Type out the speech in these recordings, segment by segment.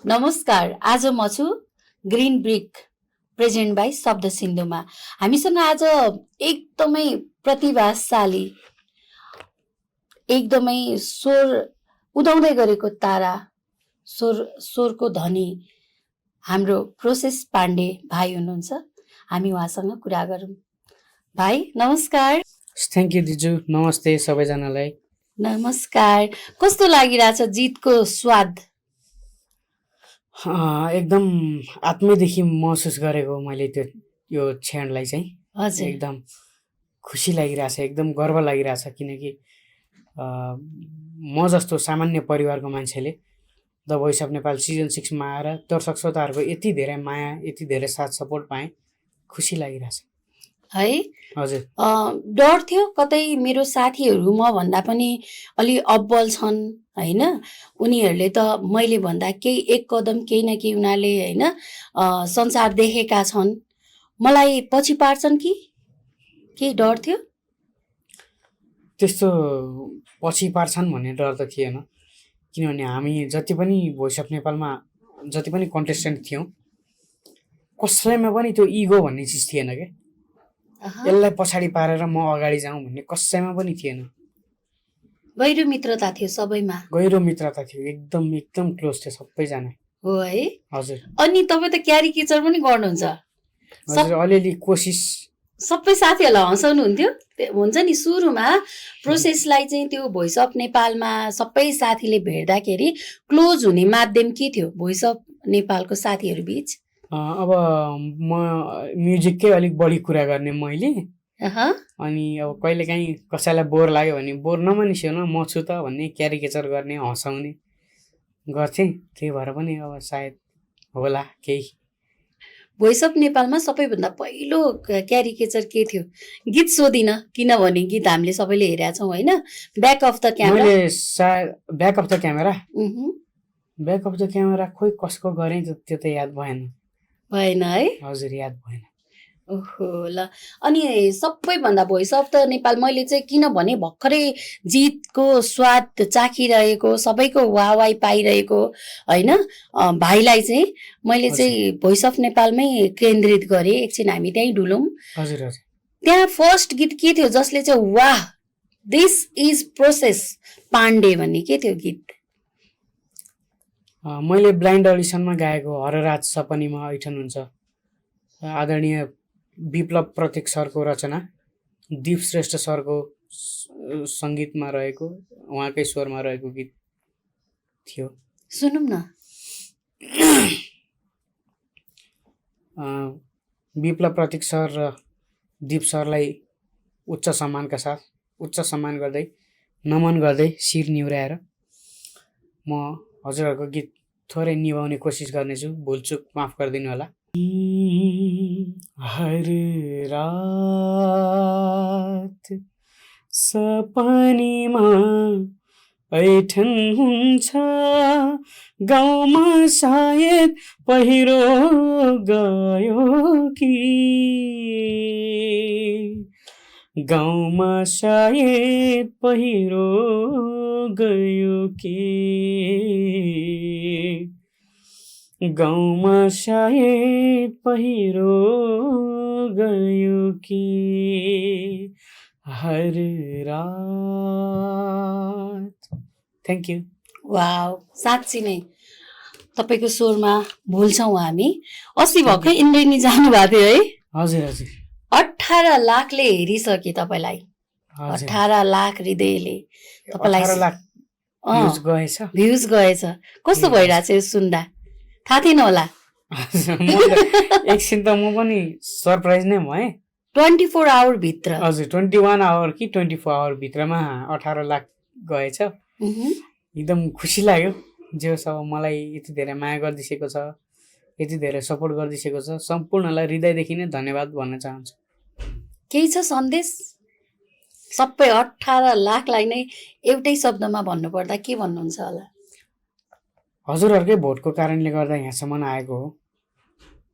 नमस्कार, आज म छु ग्रीन ब्रिक प्रेजेन्ट बाई शब्द सिन्धुमा। हामीसँग आज एकदमै प्रतिभाशाली, एकदमै स्वर उदाउँदै गरेको तारा, स्वरको धनी हाम्रो प्रोसेस पाण्डे भाइ हुनुहुन्छ। हामी उहाँसँग कुरा गरौँ। भाइ नमस्कार। थ्याङ्क यू दिजु, नमस्ते सबैजनालाई। नमस्कार। कस्तो लागिरहेछ जितको स्वाद? एकदम आत्मैदेखि महसुस गरेको मैले त्यो यो क्षणलाई चाहिँ हजुर, एकदम खुसी लागिरहेछ, एकदम गर्व लागिरहेछ। किनकि म जस्तो सामान्य परिवारको मान्छेले the voice of Nepal season 6मा आएर दर्शक श्रोताहरूको यति धेरै माया, यति धेरै साथ सपोर्ट पाएँ, खुसी लागिरहेछ है। हजुर। डर थियो कतै मेरो साथीहरू म भन्दा पनि अलि अब्बल छन् होइन, उनीहरूले त मैले भन्दा केही एक कदम केही न केही उनीहरूले होइन संसार देखेका छन्, मलाई पछि पार्छन् कि केही डर थियो? त्यस्तो पछि पार्छन् भन्ने डर त थिएन, किनभने हामी जति पनि भोइस अफ नेपालमा जति पनि कन्टेस्टेन्ट थियौँ कसैमा पनि त्यो इगो भन्ने चिज थिएन क्या। यसलाई पछाडि पारेर म अगाडि जाउँ भन्ने कसैमा पनि थिएन। गहिरो मित्रता थियो सबैमा। गहिरो मित्रता थियो, एकदम एकदम क्लोज थियो सबैजना। हो है। हजुर। अनि तपाईँ त क्यारिकेचर पनि गर्नुहुन्छ? हजुर, अलिअलि कोसिस। सबै साथीहरूलाई हँसाउनुहुन्थ्यो? हुन्छ नि सुरुमा प्रोसेसलाई चाहिँ त्यो भोइस अफ नेपालमा सबै साथीले भेट्दाखेरि क्लोज हुने माध्यम के थियो भोइस अफ नेपालको साथीहरू बीच? अब म म्युजिककै अलिक बढी कुरा गर्ने मैले, अनि अब कहिलेकाहीँ कसैलाई बोर लाग्यो भने बोर नमानिस्यो न म छु त भन्ने क्यारिकेचर गर्ने, हँसाउने गर्थेँ। त्यही भएर पनि अब सायद होला केही। भोइस अफ नेपालमा सबैभन्दा पहिलो क्यारिकेचर के थियो? गीत सोधिन, किनभने गीत हामीले सबैले हेरेका छौँ होइन। ब्याक अफ द क्यामेरा, मैले सायद back of the camera, back of the camera खोइ कसको गरेँ त्यो त याद भएन है। हजुर, याद भएन। ओहो ल। अनि सबैभन्दा भोइस अफ द नेपाल मैले चाहिँ किनभने भर्खरै जितको स्वाद चाखिरहेको, सबैको वाहवाही पाइरहेको होइन, भाइलाई चाहिँ मैले चाहिँ भोइस अफ नेपालमै केन्द्रित गरेँ। एकछिन हामी त्यहीँ डुलौँ। हजुर हजुर। त्यहाँ फर्स्ट गीत के थियो जसले चाहिँ वाह दिस इज प्रोसेस पाण्डे भन्ने के थियो गीत? मैले ब्लाइन्ड अडिसनमा गाएको हररात सपनीमा ऐठन हुन्छ, आदरणीय विप्लव प्रतीक सरको रचना, दीप श्रेष्ठ सरको सङ्गीतमा रहेको, उहाँकै स्वरमा रहेको गीत थियो। सुनौँ न। विप्लव प्रतीक सर र दीप सरलाई उच्च सम्मानका साथ उच्च सम्मान गर्दै नमन गर्दै शिर निहुर्याएर म हजुरहरूको गीत थोरै निभाउने कोसिस गर्नेछु। भुलचुक माफ गरिदिनु होला। हर रात सपनीमा ऐठन हुन्छ, गाउँमा सायद पहिरो गयो कि, गाउँमा सायद पहिरो गयो कि, गाउँमा सायद पहिरो गयो कि, हर रात। Thank you. वाउ, साँच्ची नै तपाईँको स्वरमा भुल्छौँ हामी। 80 भएकै इन्द्रेणी जानुभएको थियो है? हजुर हजुर। 18 लाखले हेरिसके तपाईँलाई, 18 लाख हृदयले तपाईँलाई भ्युज गएछ। कस्तो भइरहेछ यो सुन्दा? थाहा थिएन होला? एकछिन त म पनि सरप्राइज नै भएँ। 24 आवर भित्र? हजुर, 21 आवर कि 24 आवर भित्रमा 18 लाख गएछ। एकदम खुसी लाग्यो। जे होस्, अब मलाई यति धेरै माया गरिदिसेको छ, यति धेरै सपोर्ट गरिदिसेको छ, सम्पूर्णलाई हृदयदेखि नै धन्यवाद भन्न चाहन्छु। केही छ सन्देश? सबै 18 लाखलाई नै एउटै शब्दमा भन्नुपर्दा के भन्नुहुन्छ होला? हजुरहरूकै भोटको कारणले गर्दा यहाँसम्म आएको हो।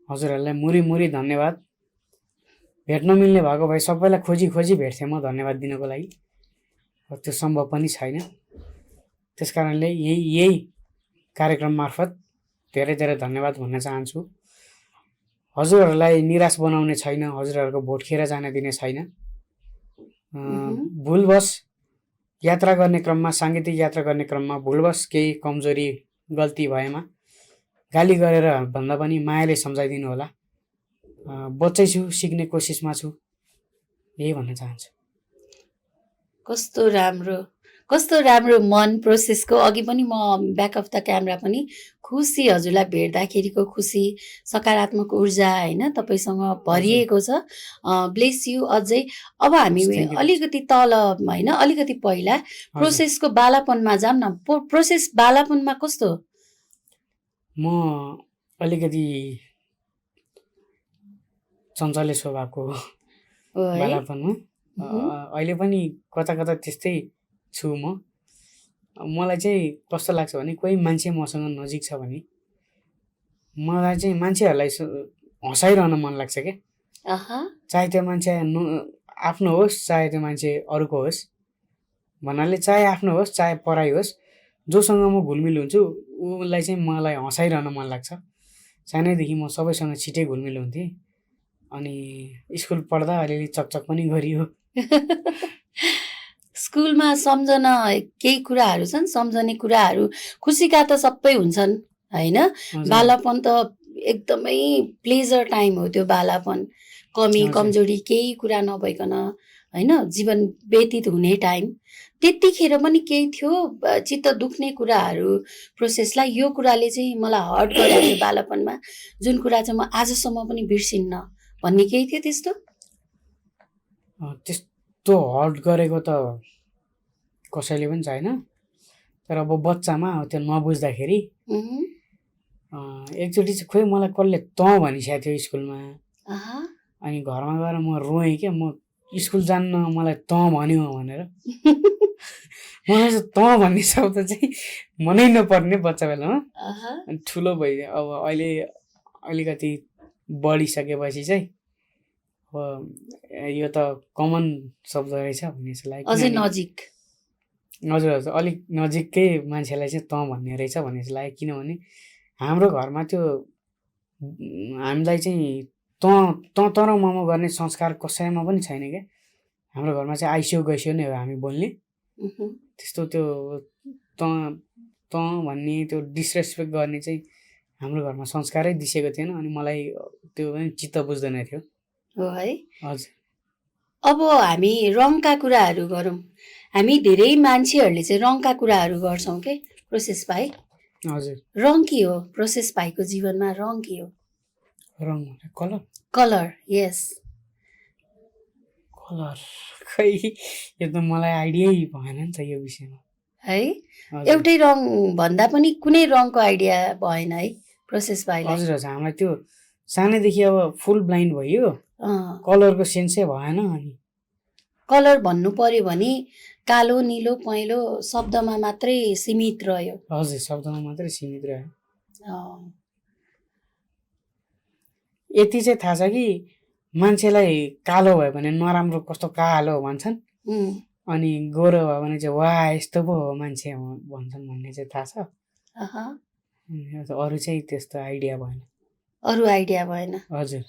हजुरहरूलाई मुरी मुरी धन्यवाद। भेट्न मिल्ने भएको भए सबैलाई खोजी खोजी भेट्थेँ म धन्यवाद दिनको लागि। त्यो सम्भव पनि छैन। त्यसकारणले यही कार्यक्रम मार्फत धेरै धेरै धन्यवाद भन्न चाहन्छु। हजुरहरूलाई निराश बनाउने छैन, हजुरहरूको भोट खेर जान दिने छैन। भुलवश यात्रा गर्ने क्रममा, साङ्गीतिक यात्रा गर्ने क्रममा भुलवश केही कमजोरी गल्ती भएमा गाली गरेर भन्दा पनि मायाले सम्झाइदिनु होला। बच्चै छु, सिक्ने कोसिसमा छु, यही भन्न चाहन्छु। कस्तो राम्रो मन प्रोसेसको। अघि पनि म ब्याक अफ द क्यामेरा पनि खुसी, हजुरलाई भेट्दाखेरिको खुसी, सकारात्मक ऊर्जा होइन तपाईँसँग भरिएको छ। Bless you. अझै अब हामी अलिकति तल होइन, अलिकति पहिला प्रोसेसको बालापनमा जाऊँ न। प्रोसेस बालापनमा कस्तो? म अलिकति चञ्चले स्वभावको बालापनमा अहिले पनि कता कता त्यस्तै छु म। मलाई चाहिँ कस्तो लाग्छ भने कोही मान्छे मसँग नजिक छ भने मलाई चाहिँ मान्छेहरूलाई हँसाइरहन मन लाग्छ क्या। चाहे त्यो मान्छे आफ्नो होस्, चाहे त्यो मान्छे अरूको होस्, भन्नाले चाहे आफ्नो होस् चाहे पराई होस्, जोसँग म घुलमिल हुन्छु उसलाई चाहिँ मलाई हँसाइरहन मन लाग्छ। सानैदेखि म सबैसँग छिटै घुलमिल हुन्थेँ। अनि स्कुल पढ्दा अलिअलि चकचक पनि गरियो। स्कुलमा सम्झन केही कुराहरू छन्, सम्झने कुराहरू। खुसीका त सबै हुन्छन् होइन। बालापन त एकदमै प्लेजर टाइम हो त्यो बालापन। कमी कमजोरी केही कुरा नभइकन होइन जीवन व्यतीत हुने टाइम। त्यतिखेर पनि केही थियो चित्त दुख्ने कुराहरू प्रोसेसलाई? यो कुराले चाहिँ मलाई हर्ट गरेको थियो बालापनमा, जुन कुरा चाहिँ म आजसम्म पनि बिर्सिन्न भन्ने केही थियो त्यस्तो? त्यस्तो हर्ट गरेको त कसैले पनि छैन। तर अब बच्चामा त्यो नबुझ्दाखेरि एकचोटि चाहिँ खोइ मलाई कसले तँ भनिसकेको थियो स्कुलमा। अनि घरमा गएर म रोएँ क्या, म स्कुल जान्न मलाई तँ भन्यो भनेर। मलाई चाहिँ तँ भन्ने शब्द चाहिँ मनै नपर्ने बच्चा बेलामा। अनि ठुलो भइदियो अब अहिले अलिकति बढिसकेपछि चाहिँ यो त कमन शब्द रहेछ भन्ने चाहिँ लाग्यो। अझै नजिक। हजुर हजुर, अलिक नजिककै मान्छेलाई चाहिँ तँ भन्ने रहेछ भन्ने चाहिँ लाग्यो। किनभने हाम्रो घरमा त्यो हामीलाई चाहिँ तँ तर मम गर्ने संस्कार कसैमा पनि छैन क्या। हाम्रो घरमा चाहिँ आइस्यो गइस्यो नै हो हामी बोल्ने। त्यस्तो त्यो तँ भन्ने त्यो डिसरेस्पेक्ट गर्ने चाहिँ हाम्रो घरमा संस्कारै दिसेको थिएन। अनि मलाई त्यो पनि चित्त बुझ्दैन थियो। हो है। हजुर। अब हामी रङका कुराहरू गरौँ। हामी धेरै मान्छेहरूले चाहिँ रङका कुराहरू गर्छौँ के प्रोसेस भाइ? हजुर। रङ के हो प्रोसेस भाइको जीवनमा? रङ के हो? रङ कलर? कलर, यस। कलर खै यो त मलाई आइडियै भएन नि त यो विषयमा है। एउटै रङ भन्दा पनि कुनै रङको आइडिया भएन है प्रोसेस भाइलाई? हजुर हजुर, हामीलाई त्यो सानैदेखि अब फुल ब्लाइन्ड भयो, कलरको सेन्सै भएन। अनि कलर भन्नु पर्यो भने कालो निलो पहेँलो शब्दमा मात्रै सीमित रह्यो। हजुर, शब्दमा मात्रै सीमित रह्यो। यति चाहिँ थाहा छ कि मान्छेलाई कालो भयो भने नराम्रो कस्तो कालो भन्छन्, अनि गोरो भयो भने चाहिँ वा यस्तो पो हो मान्छे भन्छन् भन्ने चाहिँ थाहा छ। अरू चाहिँ त्यस्तो आइडिया भएन। अरू आइडिया भएन? हजुर।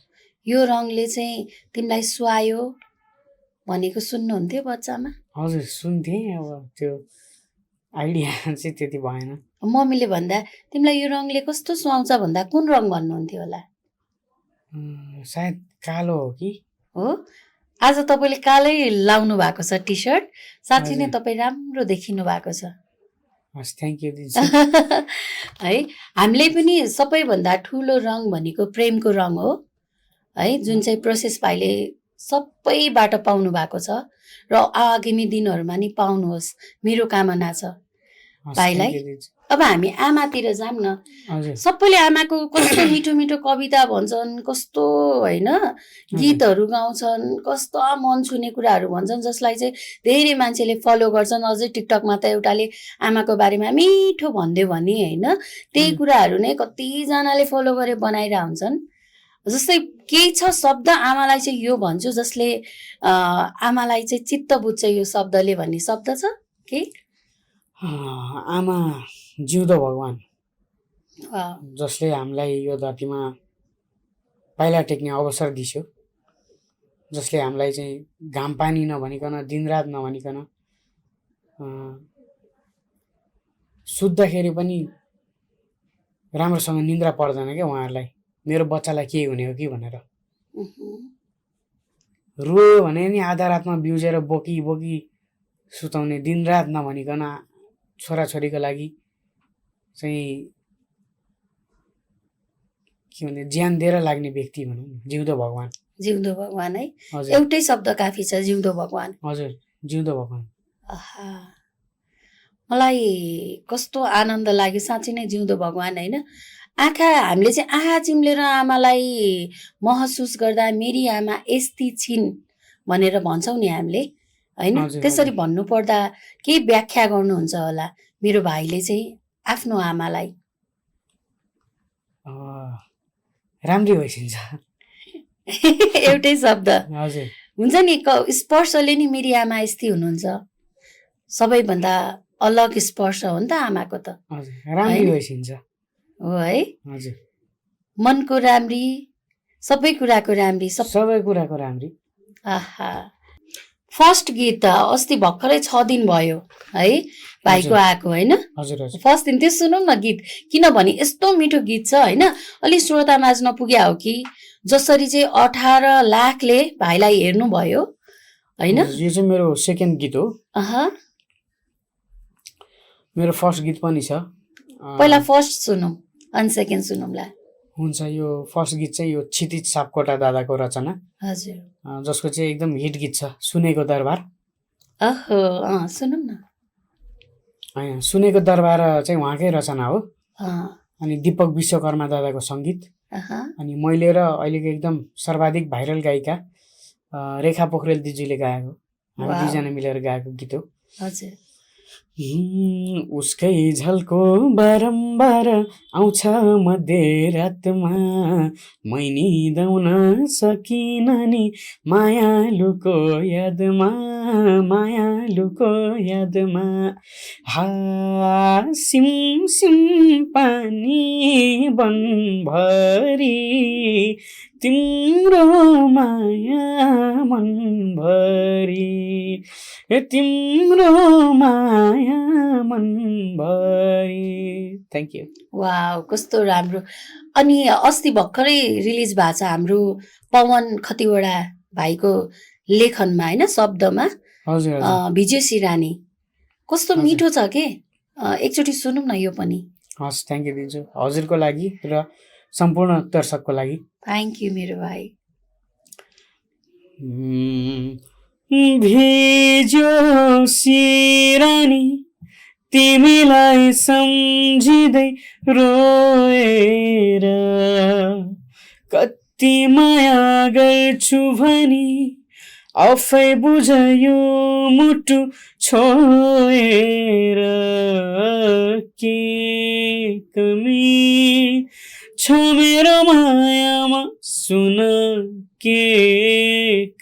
यो रङले चाहिँ तिमीलाई सुहायो भनेको सुन्नुहुन्थ्यो बच्चामा? हजुर सुन्थेँ। अब त्यो आइडिया चाहिँ त्यति भएन। मम्मीले भन्दा तिमीलाई यो रङले कस्तो सुहाउँछ भन्दा कुन रङ भन्नुहुन्थ्यो होला? सायद कालो हो कि हो। आज तपाईँले कालै लाउनु भएको छ टी सर्ट, साँच्चै नै तपाईँ राम्रो देखिनु भएको छ। थ्याङ्क यू है। हामीले पनि सबैभन्दा ठुलो रङ भनेको प्रेमको रङ हो है, जुन चाहिँ प्रोसेस भाइले सबैबाट पाउनु भएको छ र आगामी दिनहरूमा नि पाउनुहोस् मेरो कामना छ भाइलाई। अब हामी आमातिर जाऊँ न। सबैले आमाको कस्तो मिठो मिठो कविता भन्छन्, कस्तो होइन गीतहरू गाउँछन्, कस्तो मन छुने कुराहरू भन्छन्, जसलाई चाहिँ धेरै मान्छेले फलो गर्छन्। अझै टिकटकमा त एउटाले आमाको बारेमा मिठो भनिदियो भने होइन, त्यही कुराहरू नै कतिजनाले फलो गरेर बनाइरहेको हुन्छन्। जस्तै केही छ शब्द आमालाई चाहिँ यो भन्छु जसले आमालाई चाहिँ चित्त बुझ्छ यो शब्दले भन्ने शब्द छ के? आमा जिउँदो भगवान। जसले हामीलाई यो धरतीमा पाइला टेक्ने अवसर दियो, जसले हामीलाई चाहिँ घाम पानी नभनिकन दिनरात नभनिकन सुत्दाखेरि पनि राम्रोसँग निन्द्रा पर्दैन क्या उहाँहरूलाई, मेरो बच्चालाई के हुने हो कि भनेर। रोयो भने नि आधा रातमा बिउजेर बोकी बोकी सुताउने, दिनरात नभनिकन छोराछोरीको लागि चाहिँ के भने ज्यान दिएर लाग्ने व्यक्ति भनौँ न, जिउँदो भगवान। जिउँदो भगवान है, एउटै शब्द काफी छ, जिउँदो भगवान। हजुर, जिउँदो भगवान। मलाई कस्तो आनन्द लाग्यो साँच्चै नै, जिउँदो भगवान होइन। आँखा हामीले चाहिँ आँखा चिम्लेर आमालाई महसुस गर्दा मेरी आमा यस्ती छिन् भनेर भन्छौँ नि हामीले होइन। त्यसरी भन्नुपर्दा के व्याख्या गर्नुहुन्छ होला मेरो भाइले चाहिँ आफ्नो आमालाई? राम्री भइसिन्छ। एउटै शब्द हजुर हुन्छ नि, स्पर्शले नि मेरी आमा यस्ती हुनुहुन्छ, सबैभन्दा अलग स्पर्श हो नि त आमाको त। राम्री भइसिन्छ हो है। हजुर, मनको राम्री, सबै कुराको राम्री, सबै कुराको राम्री। आहा, फर्स्ट गीत अस्ति भर्खरै 6 दिन भयो है भाइको आएको होइन। फर्स्ट दिन त्यो सुनौँ न गीत, किनभने यस्तो मिठो गीत छ होइन। अलि श्रोता माझ नपुग्या हो कि जसरी चाहिँ 18 लाखले भाइलाई हेर्नु भयो होइन। यो चाहिँ मेरो सेकेन्ड गीत हो। मेरो फर्स्ट गीत पनि छ। पहिला फर्स्ट सुनौँ अनि सेकेन्ड सुनौँला। हुन्छ, यो फर्स्ट गीत चाहिँ यो क्षितिज सापकोटा दादाको रचना। हजुर, जसको चाहिँ एकदम हिट गीत छ, सुनेको दरबार। सुनौँ न। होइन, सुनेको दरबार चाहिँ उहाँकै रचना हो। अनि दीपक विश्वकर्मा दादाको सङ्गीत। अनि मैले र अहिलेको एकदम सर्वाधिक भाइरल गायिका रेखा पोखरेल दिदीले गाएको, हामी दुईजना मिलेर गाएको गीत हो। हजुर। उसकै झल्को बारम्बार आउँछ मध्यरातमा, मैनी दाउन सकिन नि मायालुको यादमा, मायालुको यादमा। सिम सिम पानी बनभरि तिम्रो माया मनभरि, तिम्रो माया मनभरि। Thank you. वाउ, कस्तो राम्रो। अनि अस्ति भर्खरै रिलिज भएको छ हाम्रो पवन खतिवडा भाइको लेखनमा होइन, शब्दमा विजय सिरानी। कस्तो मिठो छ के, एकचोटि सुनौँ न यो पनि। हस्, थ्याङ्क यू दिन्छु हजुरको लागि र सम्पूर्ण दर्शकको लागि। थ्याङ्क यू मेरो भाइ। भिज्यो सिरानी तिमीलाई सम्झिँदै रोएर, कति माया गर्छु भनी आफै बुझ्यो मुटु छोएर। के कमी छ मेरो मायामा सुन, के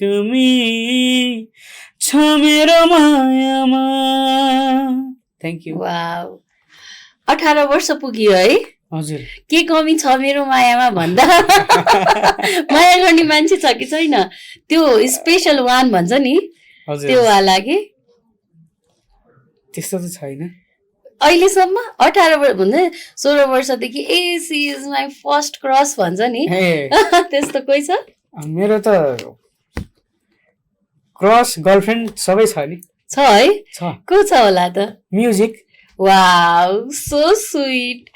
कमी छ मेरो मायामा। Thank you. वाउ, 18 वर्ष पुग्यो है। हजुर, के कमी छ मेरो मायामा भन्दा माया गर्ने मान्छे छ कि छैन, त्यो स्पेशल वान भन्छ नि, त्यो वाला के त्यस्तो त छैन अहिलेसम्म। 18 वर्ष भन्छ 16 वर्षदेखि she is my first crush भन्छ नि, त्यस्तो कोही छ? मेरो त क्रस गर्लफ्रेन्ड सबै छ नि। छ है? को छ होला त? Music. Wow, so sweet.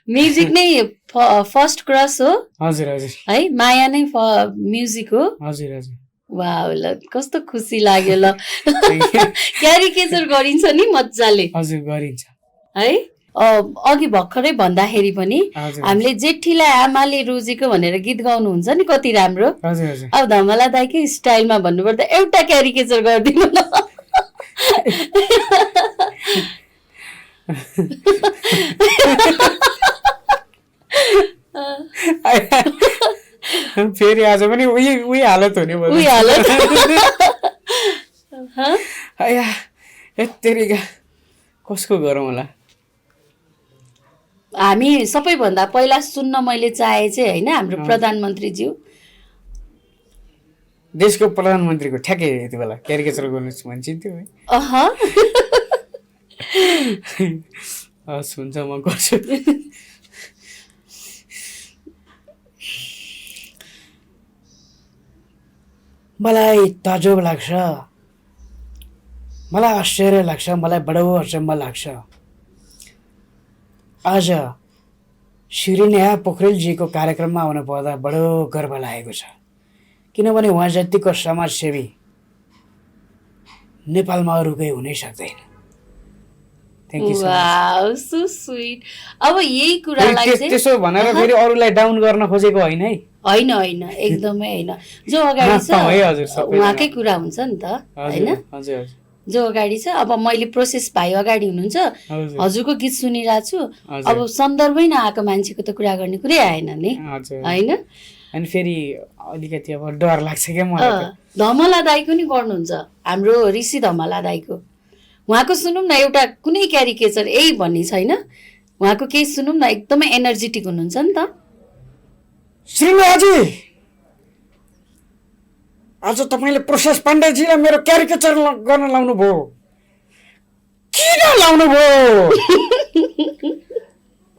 Music नै फर्स्ट क्रस हो? हजुर हजुर। है, माया नै म्युजिक हो? हजुर हजुर। वाउ, ल कस्तो खुसी लाग्यो। ल क्यारिकेचर गरिन्छ नि मजाले। हजुर, गरिन्छ है। अघि भर्खरै भन्दाखेरि पनि हामीले जेठीलाई आमाले रोजेको भनेर गीत गाउनुहुन्छ नि, कति राम्रो। अब धमला दाइकै स्टाइलमा भन्नुपर्दा एउटा क्यारिकेचर गरिदिनु न। फेरि आज पनि उही हालत हुने भयो। उही हालत। तेरिका कसको गरौँ होला। हामी सबैभन्दा पहिला सुन्न मैले चाहे चाहिँ होइन हाम्रो प्रधानमन्त्रीज्यू देशको प्रधानमन्त्रीको ठ्याक्कै यति बेला क्यारिकेचर गर्नु भनिन्थ्यो है। हस् हुन्छ म गर्छु। मलाई ताजुब लाग्छ, मलाई आश्चर्य लाग्छ, मलाई बडो अचम्म लाग्छ। आज श्री नेहा पोखरेलजीको कार्यक्रममा आउनु पर्दा बडो गर्व लागेको छ, किनभने उहाँ जतिको समाजसेवी नेपालमा अरू कोही हुनै सक्दैन। Wow so sweet. अब यही कुरालाई चाहिँ त्यसो भनेर फेरि अरूलाई डाउन गर्न खोजेको होइन है। होइन होइन एकदमै होइन। जो अगाडि छ उहाँकै कुरा हुन्छ नि त होइन। जो अगाडि छ, अब मैले प्रोसेस भाइ अगाडि हुनुहुन्छ, हजुरको गीत सुनिरहेको छु, अब सन्दर्भै नआएको मान्छेको त कुरा गर्ने कुरै आएन नि होइन। अनि फेरि अलिकति अब डर लाग्छ क्या मलाई। धमला दाईको नि गर्नुहुन्छ, हाम्रो ऋषि धमला दाईको, उहाँको सुनौँ न एउटा कुनै क्यारिकेचर यही भन्ने छैन, उहाँको केही सुनौँ न, एकदमै एनर्जेटिक हुनुहुन्छ नि त। श्रीमाजी आज तपाईँले प्रोसेस पाण्डेजीलाई मेरो क्यारिकेचर गर्न लाउनु भयो, किन लाउनु भयो?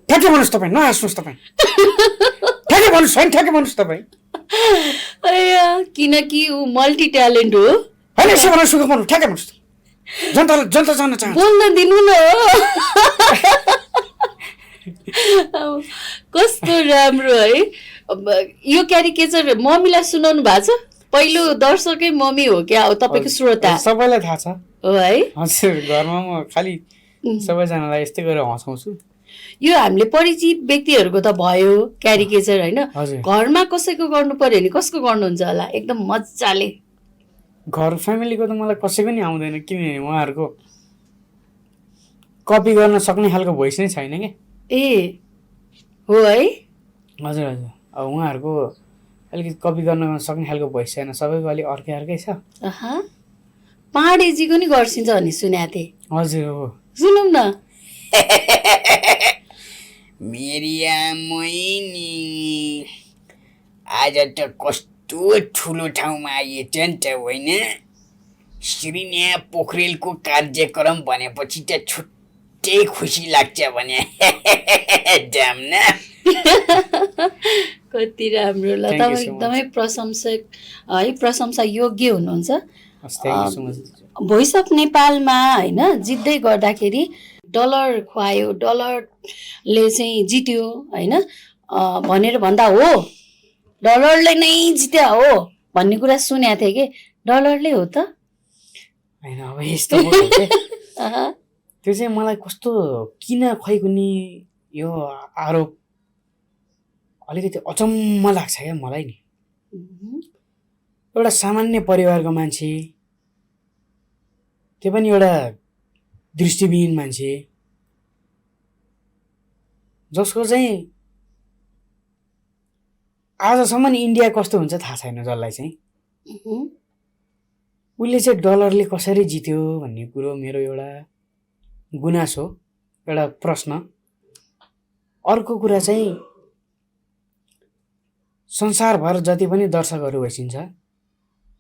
ठ्याक्कै भन्नुहोस् तपाईँ, नहाँस्नुहोस् तपाईँ, ठ्याक्कै भन्नुहोस् होइन, ठ्याक्कै भन्नुहोस् तपाईँ। किनकि ऊ मल्टी ट्यालेन्ट हो होइन, यसो भन्नु सुख भन्नु, ठ्याक्कै भन्नुहोस्। जनता जान्न चाहन्छ, बोल्न दिनु न। कस्तो राम्रो है। यो क्यारिकेचर मम्मीलाई सुनाउनु भएको छ? पहिलो दर्शकै मम्मी हो क्या तपाईँको श्रोता? सबैलाई थाहा छ हो है। हजुर, घरमा म खालि सबैजनालाई यस्तै गरेर हँसाउँछु। यो हामीले परिचित व्यक्तिहरूको त भयो क्यारिकेचर होइन, घरमा कसैको गर्नु पर्यो भने कसको गर्नुहुन्छ होला एकदम मजाले? घर फ्यामिलीको त मलाई कसैको नि आउँदैन, किनभने उहाँहरूको कपी गर्न सक्ने खालको भोइस नै छैन क्या। ए हो है। हजुर हजुर, अब उहाँहरूको अलिकति कपी गर्न सक्ने खालको भोइस छैन, सबैको अलिक अर्कै अर्कै छ। पाँडेजीको नि गर्छिन्छ भन्ने सुनेको थिएँ। हजुर हो, सुनौँ न। मेरिया मोइनी आज त कस्तो ठुलो ठाउँमा आइएछ नि त होइन? श्री नेहा पोखरेलको कार्यक्रम भनेपछि त छुट्टै खुसी लाग्छ भने जाम न। कति राम्रो ल, तपाईँ एकदमै प्रशंसक है, प्रशंसा योग्य हुनुहुन्छ। भोइस अफ नेपालमा होइन जित्दै गर्दाखेरि डलर खुवायो, डलरले चाहिँ जित्यो होइन भनेर भन्दा हो, डलरले नै जित्या हो भन्ने कुरा सुनेको थिएँ कि, डलरले हो त होइन? अब यस्तो त्यो चाहिँ मलाई कस्तो किन खुवाइकुनी यो आरोप अलिकति अचम्म लाग्छ क्या मलाई नि। एउटा सामान्य परिवारको मान्छे, त्यो पनि एउटा दृष्टिविहीन मान्छे, जसको चाहिँ आजसम्म इन्डिया कस्तो हुन्छ थाहा छैन जसलाई चाहिँ, उसले चाहिँ डलरले कसरी जित्यो भन्ने कुरो मेरो एउटा गुनासो, एउटा प्रश्न। अर्को कुरा चाहिँ संसारभर जति पनि दर्शकहरू भइसिन्छ,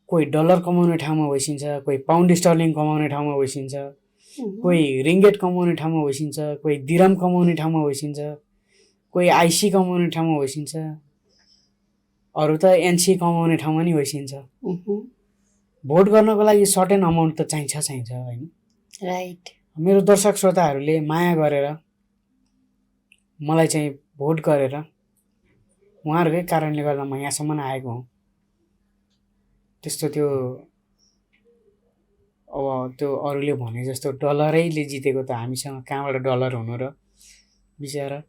कोही डलर कमाउने ठाउँमा भइसिन्छ, कोही पाउन्ड स्टर्लिङ कमाउने ठाउँमा भइसिन्छ, कोही रिङ्गेट कमाउने ठाउँमा भइसिन्छ, कोही दिरम कमाउने ठाउँमा भइसिन्छ, कोही आइसी कमाउने ठाउँमा भइसिन्छ, अरू त एनसी कमाउने ठाउँमा नि भइसिन्छ। भोट गर्नको लागि सर्टेन अमाउन्ट त चाहिन्छ होइन? राइट। मेरो दर्शक श्रोताहरूले माया गरेर मलाई चाहिँ भोट गरेर उहाँहरूकै कारणले गर्दा म यहाँसम्म आएको हुँ। त्यस्तो त्यो अब त्यो अरूले भने जस्तो डलरैले जितेको त हामीसँग कहाँबाट डलर हुनु र? बिचरा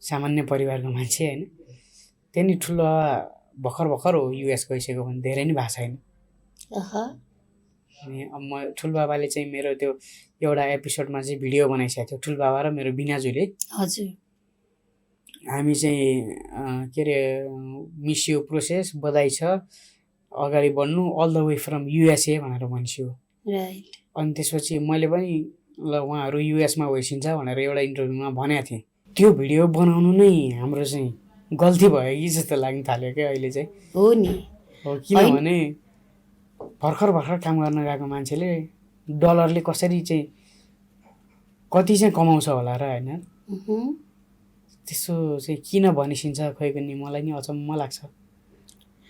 सामान्य परिवारको मान्छे होइन, त्यही नि ठुलो भर्खर हो युएस गइसक्यो भने धेरै नै भएको छैन। अनि अब म ठुलबाबाले चाहिँ मेरो त्यो एउटा एपिसोडमा चाहिँ भिडियो बनाइसकेको थियो, ठुलबाबा र मेरो बिनाजुले। हजुर। हामी चाहिँ के अरे मिस यु प्रोसेस, बधाई छ, अगाडि बढ्नु, all the way from USA भनेर भन्छु। राइट। अनि त्यसपछि मैले पनि ल उहाँहरू युएसमा भइसिन्छ भनेर एउटा इन्टरभ्यूमा भनेको थिएँ। त्यो भिडियो बनाउनु नै हाम्रो चाहिँ गल्ती भयो कि जस्तो लाग्न थाल्यो क्या अहिले चाहिँ। हो नि। हो किनभने भर्खर काम गर्न गएको मान्छेले डलरले कसरी चाहिँ कति चाहिँ कमाउँछ होला र होइन। त्यसो चाहिँ किन भनिसिन्छ खोइ पनि मलाई नि अचम्म लाग्छ।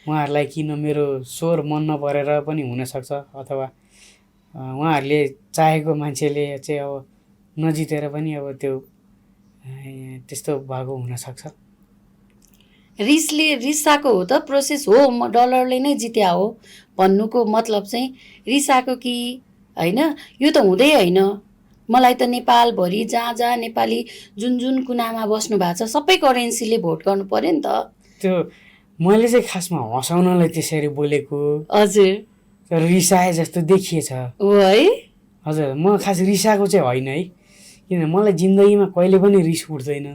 उहाँहरूलाई किन मेरो स्वर मन नपरेर पनि हुनसक्छ, अथवा उहाँहरूले चाहेको मान्छेले चाहिँ अब नजितेर पनि अब त्यो त्यस्तो भएको हुनसक्छ। रिसाएको हो त प्रोसेस हो, म डलरले नै जित्या हो भन्नुको मतलब चाहिँ रिसाएको कि होइन, यो त हुँदै होइन। मलाई त नेपालभरि जहाँ जहाँ नेपाली जुन कुनामा बस्नु भएको छ सबै करेन्सीले भोट गर्नु पर्यो नि त। त्यो मैले चाहिँ खासमा हँसाउनलाई त्यसरी बोलेको। हजुर। तर रिसाए जस्तो देखिएछ हो है। हजुर, म खास रिसाएको चाहिँ होइन है, किन मलाई जिन्दगीमा कहिले पनि रिस उठ्दैन।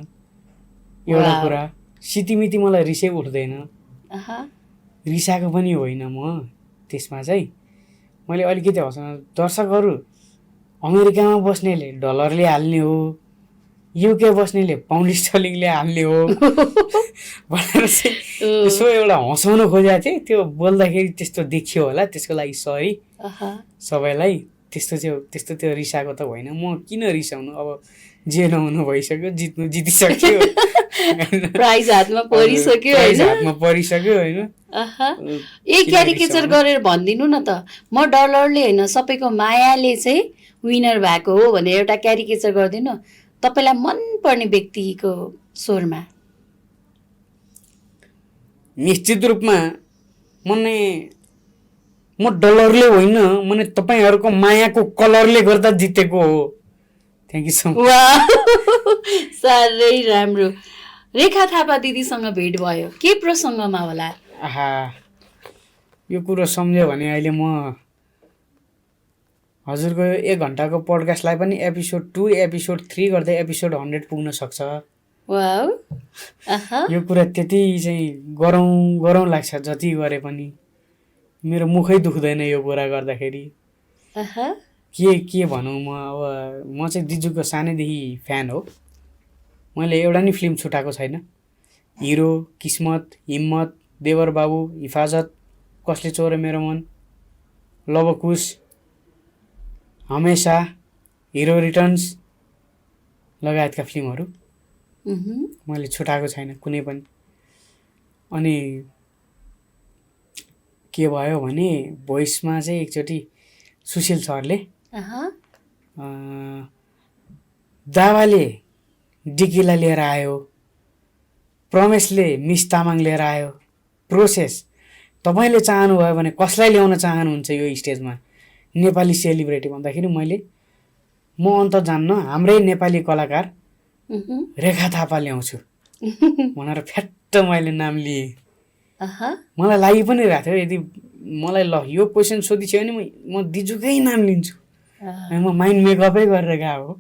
एउटा कुरा सितिमिति मलाई रिसै उठ्दैन, रिसाएको पनि होइन म। त्यसमा चाहिँ मैले अलिकति हँसाउन, दर्शकहरू अमेरिकामा बस्नेले डलरले हाल्ने हो, युके बस्नेले पाउन्ड स्टर्लिङले हाल्ने हो भनेर चाहिँ यसो एउटा हँसाउन खोजेको थिएँ। त्यो बोल्दाखेरि त्यस्तो देखियो होला, त्यसको लागि सरी सबैलाई। त्यस्तो त्यो रिसाएको त होइन। म किन रिसाउनु, अब जे नहुनु भइसक्यो, जितिसक्यो प्राइज हातमा परिसक्यो होइन। यही क्यारिकेचर गरेर भनिदिनु न त, म डलरले होइन सबैको मायाले चाहिँ विनर भएको हो भनेर एउटा क्यारिकेचर गरिदिनु तपाईँलाई मनपर्ने व्यक्तिको स्वरमा। निश्चित रूपमा म डलरले होइन, मैले तपाईँहरूको मायाको कलरले गर्दा जितेको हो। Thank you so much. साह्रै राम्रो। रेखा थापा दिदीसँग भेट भयो, के प्रसङ्गमा होला? आहा, यो कुरो सम्झ्यो भने अहिले म हजुरको 1 घन्टाको पोडकास्टलाई पनि एपिसोड 2, एपिसोड 3 गर्दै एपिसोड 100 पुग्न सक्छ। वाउ। यो कुरा त्यति चाहिँ गरौँ लाग्छ, जति गरे पनि मेरो मुखै दुख्दैन यो कुरा गर्दाखेरि। के भनौँ, म चाहिँ दिजुको सानैदेखि फ्यान हो। मैले एउटा नि फिल्म छुटाएको छैन। हिरो, किस्मत, हिम्मत, देवर बाबु, हिफाजत, कसले चोरे मेरो मन, लवकुश, हमेसा, हिरो रिटर्न्स लगायतका फिल्महरू मैले छुटाएको छैन कुनै पनि। अनि के भयो भने भोइसमा चाहिँ एकचोटि सुशील सरले दावाले डिकीलाई लिएर आयो, प्रमेशले मिस तामाङ लिएर आयो, प्रोसेस तपाईँले चाहनुभयो भने कसलाई ल्याउन चाहनुहुन्छ यो स्टेजमा नेपाली सेलिब्रेटी भन्दाखेरि म अन्त जान्न, हाम्रै नेपाली कलाकार रेखा थापा ल्याउँछु भनेर फ्याट्ट मैले नाम लिएँ। मलाई लागि पनि रहेको थियो, यदि मलाई ल यो क्वेसन सोधिसक्यो भने म दिजुकै नाम लिन्छु, म माइन्ड मेकअपै गरेर गएको हो।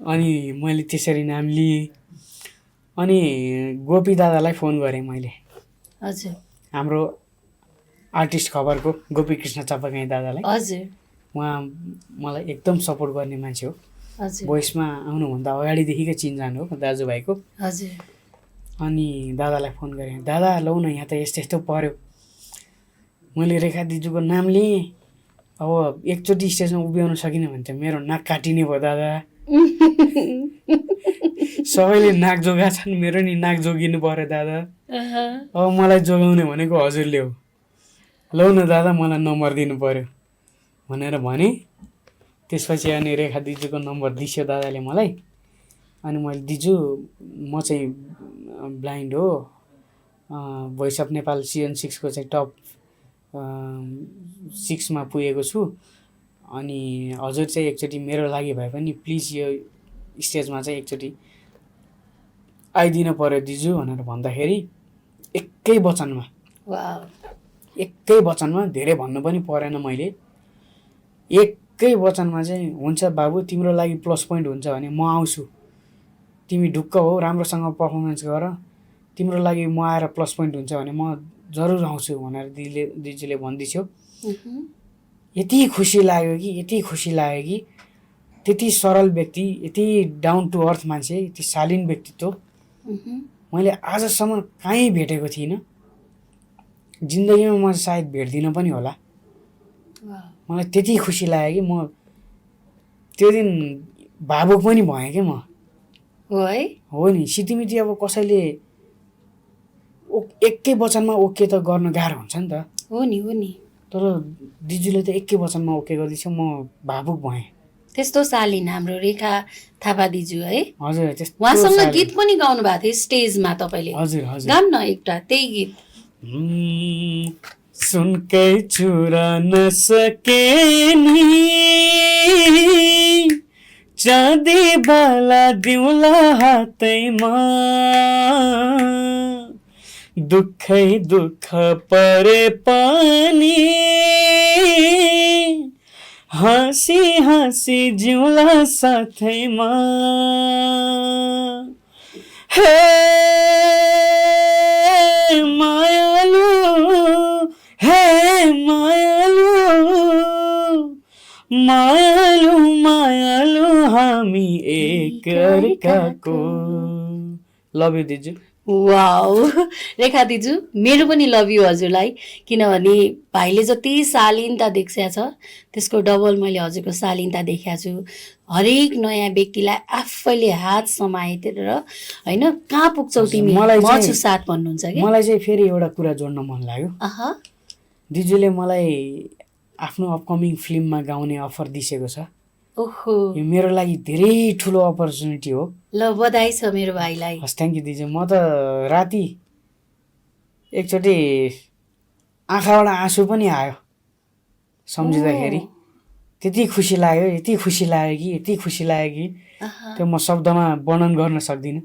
अनि मैले त्यसरी नाम लिएँ। अनि गोपी दादालाई फोन गरेँ मैले। हजुर। हाम्रो आर्टिस्ट खबरको गोपी कृष्ण चापागाई दादालाई। हजुर। उहाँ मलाई एकदम सपोर्ट गर्ने मान्छे हो। हजुर। भोइसमा आउनुभन्दा अगाडिदेखिकै चिनजान हो दाजुभाइको। हजुर। अनि दादालाई फोन गरेँ, दादा लौ न यहाँ त यस्तो पर्यो, मैले रेखा दिजुको नाम लिएँ, अब एकचोटि स्टेजमा उभिआउन सकिनँ भने त मेरो नाक काटिने भयो दादा। सबैले नाक जोगा छन्, मेरो नि नाक जोगिनु पर्यो दादा। अब मलाई जोगाउने भनेको हजुरले हो, लौ न दादा मलाई नम्बर दिनु पर्यो भनेर भने। त्यसपछि अनि रेखा दिजुको नम्बर दिस्यो दादाले मलाई। अनि मैले दिजु म चाहिँ ब्लाइन्ड हो, भोइस अफ नेपाल सिजन 6 को चाहिँ टप 6 मा पुगेको छु, अनि हजुर चाहिँ एकचोटि मेरो लागि भए पनि प्लिज यो स्टेजमा चाहिँ एकचोटि आइदिनु पर्यो दिजु भनेर भन्दाखेरि एकै वचनमा धेरै भन्नु पनि परेन मैले, एकै वचनमा चाहिँ हुन्छ बाबु तिम्रो लागि प्लस पोइन्ट हुन्छ भने म आउँछु, तिमी ढुक्क हो राम्रोसँग पर्फर्मेन्स गर, तिम्रो लागि म आएर प्लस पोइन्ट हुन्छ भने म जरुर आउँछु भनेर दिजुले भन्दिथ्यो। यति खुसी लाग्यो कि त्यति सरल व्यक्ति, यति डाउन टु अर्थ मान्छे, यति शालीन व्यक्तित्व मैले आजसम्म कहीँ भेटेको थिइनँ। जिन्दगीमा म सायद भेट्दिनँ पनि होला। मलाई त्यति खुसी लाग्यो कि म त्यो दिन भावुक पनि भएँ कि म। हो नि, सितिमिति अब कसैले एकै वचनमा ओके त गर्न गाह्रो हुन्छ नि त। हो नि। तर दिजुले त एकै वचनमा ओके गरिदिन्छ, म भावुक भएँ। त्यस्तो शालीन हाम्रो रेखा थापा दिजु है। हजुर, त्यस्तो उहाँसँग गीत पनि गाउनु भएको थियो स्टेजमा तपाईले। हजुर हजुर, गाउन न एउटा त्यही गीत। सुनकै चुरा नसके नि चाँदी बाला दिउला हातैमा, दुःखै दुःख परे पनि हाँसी हाँसी जिउला साथैमा। हे मायालु, हे मायालु, मायालु मायालु हामी एक अर्काको। लभ यु दिजु। वाउ, रेखा दिजु मेरो पनि लभ यु हजुरलाई, किनभने भाइले जति शालीनता देख्या छ त्यसको डबल मैले हजुरको शालीनता देख्या छु। हरेक नयाँ व्यक्तिलाई आफैले हात समातेर हैन कहाँ पुग्छौ तिमी म छु साथ भन्नुहुन्छ के। मलाई चाहिँ फेरि एउटा कुरा जोड्न मन लाग्यो। दिजुले मलाई आफ्नो अपकमिङ फिल्ममा गाउने अफर दिएको छ। ओहो, यो मेरो लागि धेरै ठुलो अपर्च्युनिटी हो। ल बधाई छ मेरो भाइलाई। हस्, थ्याङ्क यू दिजु। म त राति एकचोटि आँखाबाट आँसु पनि आयो सम्झिँदाखेरि। त्यति खुसी लाग्यो, यति खुसी लाग्यो कि, यति खुसी लाग्यो कि त्यो म शब्दमा वर्णन गर्न सक्दिनँ।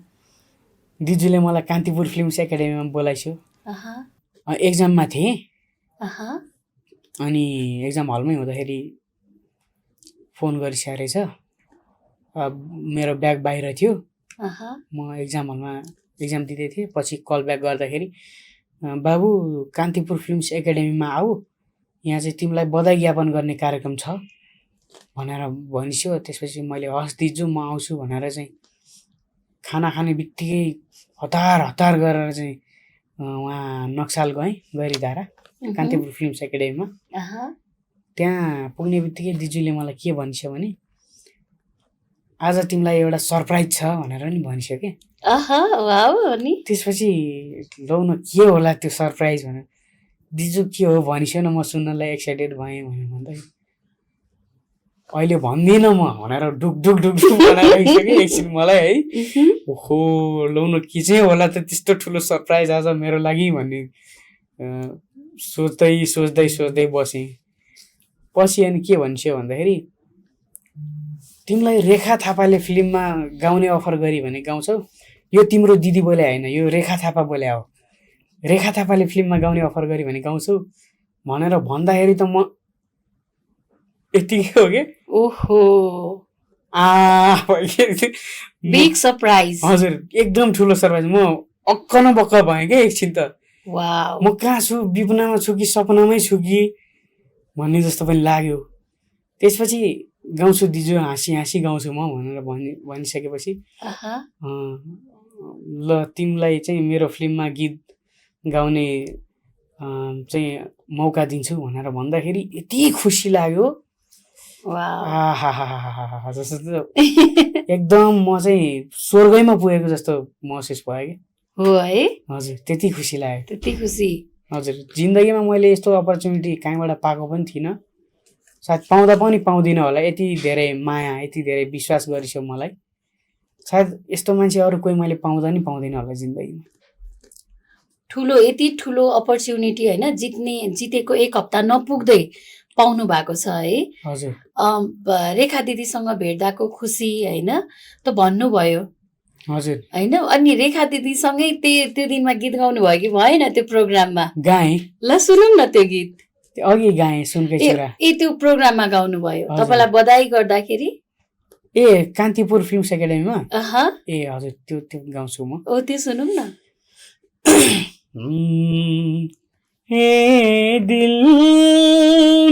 दिजुले मलाई कान्तिपुर फिल्म्स एकाडेमीमा बोलाइसो। एक्जाममा थिएँ अनि एक्जाम हलमै हुँदाखेरि फोन गरिसकेको रहेछ। मेरो ब्याग बाहिर थियो, म एक्जाम हलमा एक्जाम दिँदै थिएँ। पछि कल ब्याक गर्दाखेरि बाबु कान्तिपुर फिल्म्स एकाडेमीमा आऊ, यहाँ चाहिँ तिमीलाई बधाई ज्ञापन गर्ने कार्यक्रम छ भनेर भनिस्यो। त्यसपछि मैले हस् दिजु म आउँछु भनेर चाहिँ खाना खाने बित्तिकै हतार हतार गरेर चाहिँ उहाँ नक्साल गएँ, गैरीधारा कान्तिपुर फिल्म्स एकाडेमीमा। त्यहाँ पुग्ने बित्तिकै दिजुले मलाई के भनिस्यो भने आज तिमीलाई एउटा सरप्राइज छ भनेर नि भनिस्यो के। त्यसपछि लौ न के होला त्यो सरप्राइज भनेर दिजु के हो भनिस्यो न, म सुन्नलाई एक्साइटेड भएँ भनेर भन्दै अहिले भन्दिनँ म भनेर ढुक ढुक ढुक ढुक बनाइसक्यो कि एकछिन मलाई है। ओहो लौ न के चाहिँ होला त त्यस्तो ठुलो सरप्राइज आज मेरो लागि भन्ने सोच्दै सोच्दै सोच्दै बसेँ। पछि अनि के भन्छौ भन्दाखेरि तिमीलाई रेखा थापाले फिल्ममा गाउने अफर गरी भने गाउँछौ, यो तिम्रो दिदी बोले होइन, यो रेखा थापा बोले हो, रेखा थापाले फिल्ममा गाउने अफर गरी भने गाउँछौ भनेर भन्दाखेरि त म यतिकै हो कि ओहो बिग सरप्राइज। हजुर एकदम ठुलो सरप्राइज। म अक्क न बक्क भएँ क्या एकछिन त। म कहाँ छु, विपनामा छु कि सपनामै छु कि भन्ने जस्तो पनि लाग्यो। त्यसपछि गाउँछु दिजु, हाँसी हाँसी गाउँछु म भनेर भनिसकेपछि ल तिमीलाई चाहिँ मेरो फिल्ममा गीत गाउने चाहिँ मौका दिन्छु भनेर भन्दाखेरि यति खुसी लाग्यो। एकदम म चाहिँ स्वर्गैमा पुगेको जस्तो महसुस भयो कि। हो है हजुर, त्यति खुसी लाग्यो, त्यति खुसी। हजुर, जिन्दगीमा मैले यस्तो अपर्च्युनिटी कहीँबाट पाएको पनि थिइनँ, सायद पाउँदा पनि पाउँदिनँ होला। यति धेरै माया, यति धेरै विश्वास गरिसो मलाई। सायद यस्तो मान्छे अरू कोही मैले पाउँदा नि पाउँदिनँ होला जिन्दगीमा। ठुलो, यति ठुलो अपर्च्युनिटी होइन, जितेको एक हप्ता नपुग्दै पाउनु भएको छ है। हजुर, रेखा दिदीसँग भेट्दाको खुसी होइन त भन्नुभयो हजुर होइन। अनि रेखा दिदीसँगै त्यो दिनमा गीत गाउनु भयो कि भएन त्यो प्रोग्राममा? गाएँ। ल सुनौँ न त्यो गीत। अघि गाएँ सुनकै छोरा। त्यो प्रोग्राममा गाउनु भयो, तपाईँलाई बधाई गर्दाखेरि। ए कान्तिपुर फिल्म्स एकाडेमीमा? ए हजुर, त्यो गाउँछु म। ओ त्यो सुनौँ न। ए दिल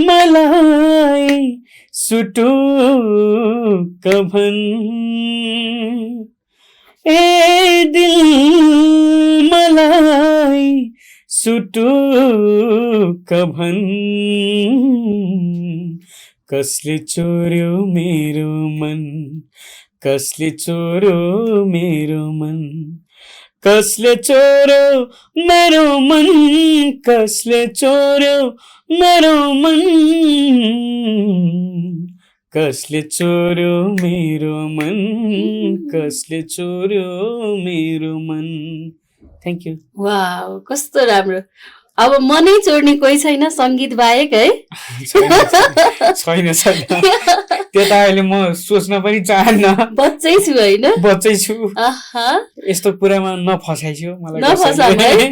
मलाई सुटुकभन ए दिल मलाई सुटुकभन कसले चोर्यो मेरो मन कसले चोर्यो मेरो मन कसले चोर्यो मेरो मन कसले चोर्यो मेरो मन कसले चोर्यो मेरो मन कसले चोर्यो मेरो मन थ्याङ्क यू वाउ कस्तो राम्रो अब मनै चोर्ने कोही छैन संगीत बाहेक है छैन त्यो त अहिले म सोच्न पनि चाहन्न बच्चै छु होइन बच्चै छु आहा यस्तो कुरामा नफसाइछु मलाई नफसाउनु है?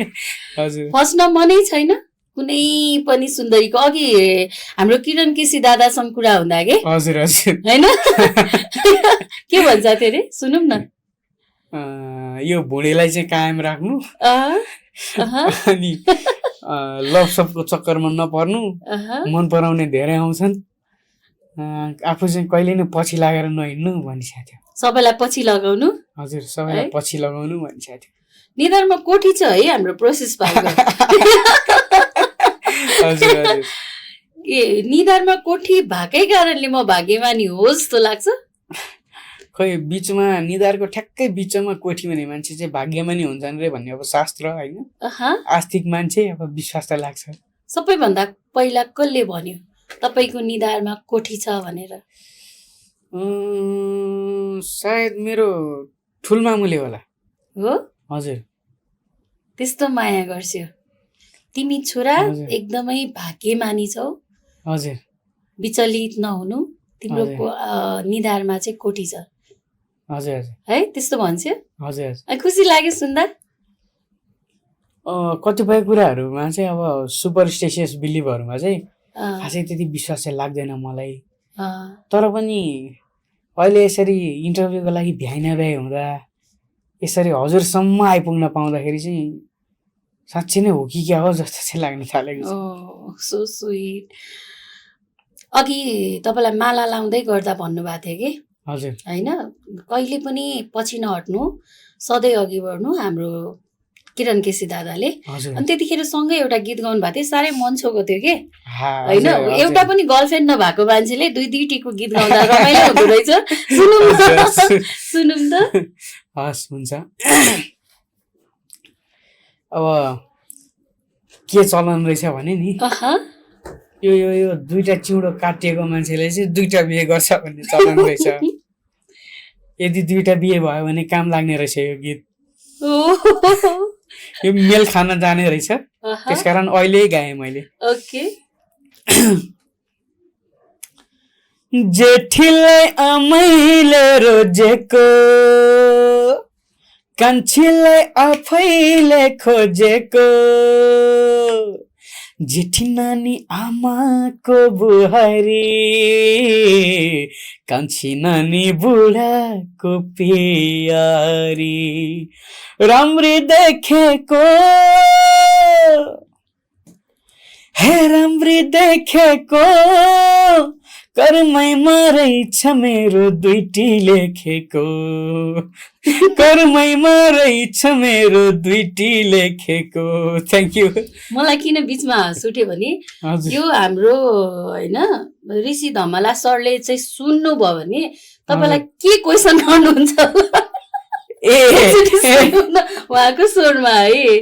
हजुर फस्न मनै छैन कुनै पनि सुन्दरीको अघि हाम्रो किरण केसी दादासँग कुरा हुँदा के हजुर हजुर होइन के भन्छ अरे सुनौँ न यो भुँडीलाई चाहिँ कायम राख्नु अहा, अनि लभ सपको चक्करमा नपर्नु मन पराउने धेरै आउँछन् आफू चाहिँ कहिले नै पछि लागेर नहिँड्नु भनिसकेको थियो सबैलाई पछि लगाउनु हजुर सबैलाई पछि लगाउनु भनिसकेको थियो निधारमा कोठी छ है हाम्रो प्रोसेस भएको हजुर हजुर ए निधारमा कोठी भएकै कारणले म भाग्यमानी हो जस्तो लाग्छ खै बिचमा निधारको ठ्याक्कै बिचमा कोठी भन्ने मान्छे चाहिँ भाग्यमानी हुन्छन् रे भन्ने अब शास्त्र होइन अहा, आस्तिक मान्छे अब विश्वास त लाग्छ सबैभन्दा पहिला कसले भन्यो तपाईँको निधारमा कोठी छ भनेर सायद मेरो ठुलमामुले होला हो हजुर त्यस्तो माया गर्छौ तिमी छोरा हजुर। एकदमै भाग्यमानी छौ हजुर विचलित नहुनु तिम्रो निधारमा चाहिँ कोठी छ हजुर हजुर है त्यस्तो भन्छ हजुर खुसी लाग्यो सुन्दा कतिपय कुराहरूमा चाहिँ अब सुपरस्टिशियस बिलिभहरूमा चाहिँ अँ, खासै त्यति विश्वास चाहिँ लाग्दैन मलाई अँ, तर पनि अहिले यसरी इन्टरभ्यूको लागि भ्याइ हुँदा यसरी हजुरसम्म आइपुग्न पाउँदाखेरि चाहिँ साँच्चै नै हो कि क्या हो जस्तो चाहिँ लाग्न थालेको छ ओ सो स्विट अघि तपाईँलाई माला लाउँदै गर्दा भन्नुभएको थियो कि हजुर होइन कहिले पनि पछि नहट्नु सधैँ अघि बढ्नु हाम्रो किरण केसी दादाले हजुर अनि त्यतिखेर सँगै एउटा गीत गाउनु भएको थियो साह्रै मन छोको थियो कि होइन हजुर, हजुर। एउटा पनि गर्लफ्रेन्ड नभएको मान्छेले दुईटीको गीत गाउँदा रमाइलो हुँदो रहेछ सुनौँ न हजुर। सुनौँ त हस् हुन्छ अब के चलन रहेछ भने नि अहा, यो यो यो दुईटा चिउँडो काटिएको मान्छेले चाहिँ दुईटा बिहे गर्छ भन्ने चलन रहेछ यदि दुईटा बिहे भयो भने काम लाग्ने रहेछ यो गीत ओ, यो मेल खान जाने रहेछ अहा, त्यसकारण अहिले गाएँ मैले ओके जेठीलाई आमैले रोजेको कान्छीलाई आफैले खोजेको जेठी नानी आमाको बुहारी कान्छी नानी बुढाको पियारी राम्री देखेको हे राम्री देखेको कर्मैमा रहेछ मेरो दुईटी लेखेको कर्मैमा रहेछ मेरो दुईटी लेखेको थ्याङ्क यू मलाई किन बिचमा हाँस उठ्यो भने हजुर यो हाम्रो होइन ऋषि धमला सरले चाहिँ सुन्नुभयो भने तपाईँलाई के क्वेसन गर्नुहुन्छ एकचोटि सुनौँ न उहाँको स्वरमा है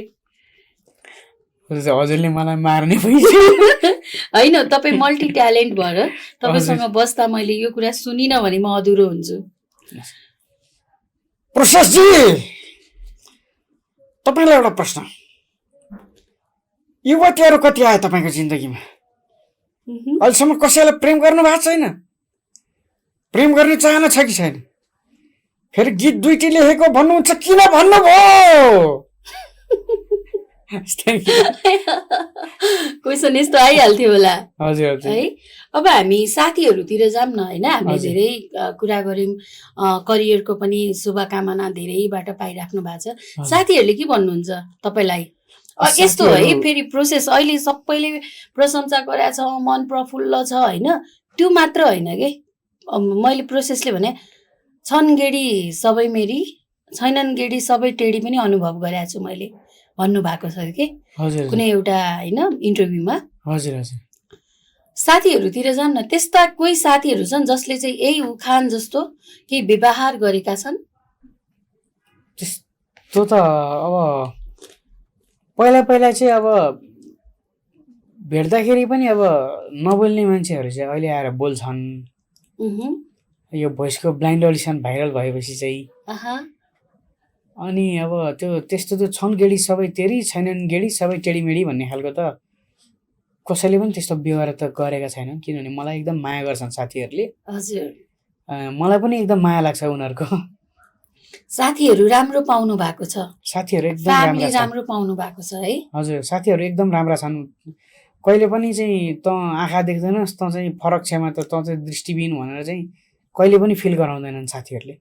हजुरले मलाई मार्ने भइसक्यो होइन तपाईँ मल्टी ट्यालेन्ट भएर तपाईँसँग बस्दा मैले यो कुरा सुनिनँ भने म अधुरो हुन्छु प्रशस्तजी तपाईँलाई एउटा प्रश्न युवतीहरू कति आयो तपाईँको जिन्दगीमा अहिलेसम्म कसैलाई प्रेम गर्नु भएको छैन प्रेम गर्ने चाहना छ कि छैन फेरि गीत दुईटी लेखेको भन्नुहुन्छ किन भन्नुभयो क्वेसन यस्तो आइहाल्थ्यो होला हजुर हजुर है अब हामी साथीहरूतिर जाऊँ न होइन हामीले हजुर। धेरै कुरा गऱ्यौँ करियरको पनि शुभकामना धेरैबाट पाइराख्नु भएको छ साथीहरूले के भन्नुहुन्छ तपाईँलाई यस्तो है साथीहरू- फेरि प्रोसेस अहिले सबैले प्रशंसा गरेको छ मन प्रफुल्ल छ होइन त्यो मात्र होइन कि मैले प्रोसेसले भने छन् गेडी सबै मेरी छैनन् गेडी सबै टेढी पनि अनुभव गरेको छु मैले भन्नुभएको छ कि हजुर कुनै एउटा होइन इन्टरभ्यूमा। हजुर हजुर साथीहरूतिर जान्न न, त्यस्ता कोही साथीहरू छन् जसले चाहिँ यही उखान जस्तो केही व्यवहार गरेका छन्? त्यस्तो त अब पहिला पहिला चाहिँ अब भेट्दाखेरि पनि अब नबोल्ने मान्छेहरू चाहिँ अहिले आएर बोल्छन्। यो भोइसको ब्लाइन्ड अडिसन भाइरल भएपछि चाहिँ अनि अब त्यो त्यस्तो त छन् गेडी सबै तेरी छैनन् गेडी सबै टेढीमेढी भन्ने खालको त कसैले पनि त्यस्तो व्यवहार त गरेका छैनन्। किनभने मलाई एकदम माया गर्छन् साथीहरूले। हजुर मलाई पनि एकदम माया लाग्छ उनीहरूको। साथीहरू राम्रो पाउनु भएको छ, साथीहरू एकदम फ्यामिली राम्रा छन्। राम्रो पाउनु भएको छ है। हजुर साथीहरू एकदम राम्रा छन्। कहिले पनि चाहिँ तँ आँखा देख्दैनस्, तँ चाहिँ फरक छेमा त तँ चाहिँ दृष्टिबिन भनेर चाहिँ कहिले पनि फिल गराउँदैनन् साथीहरूले।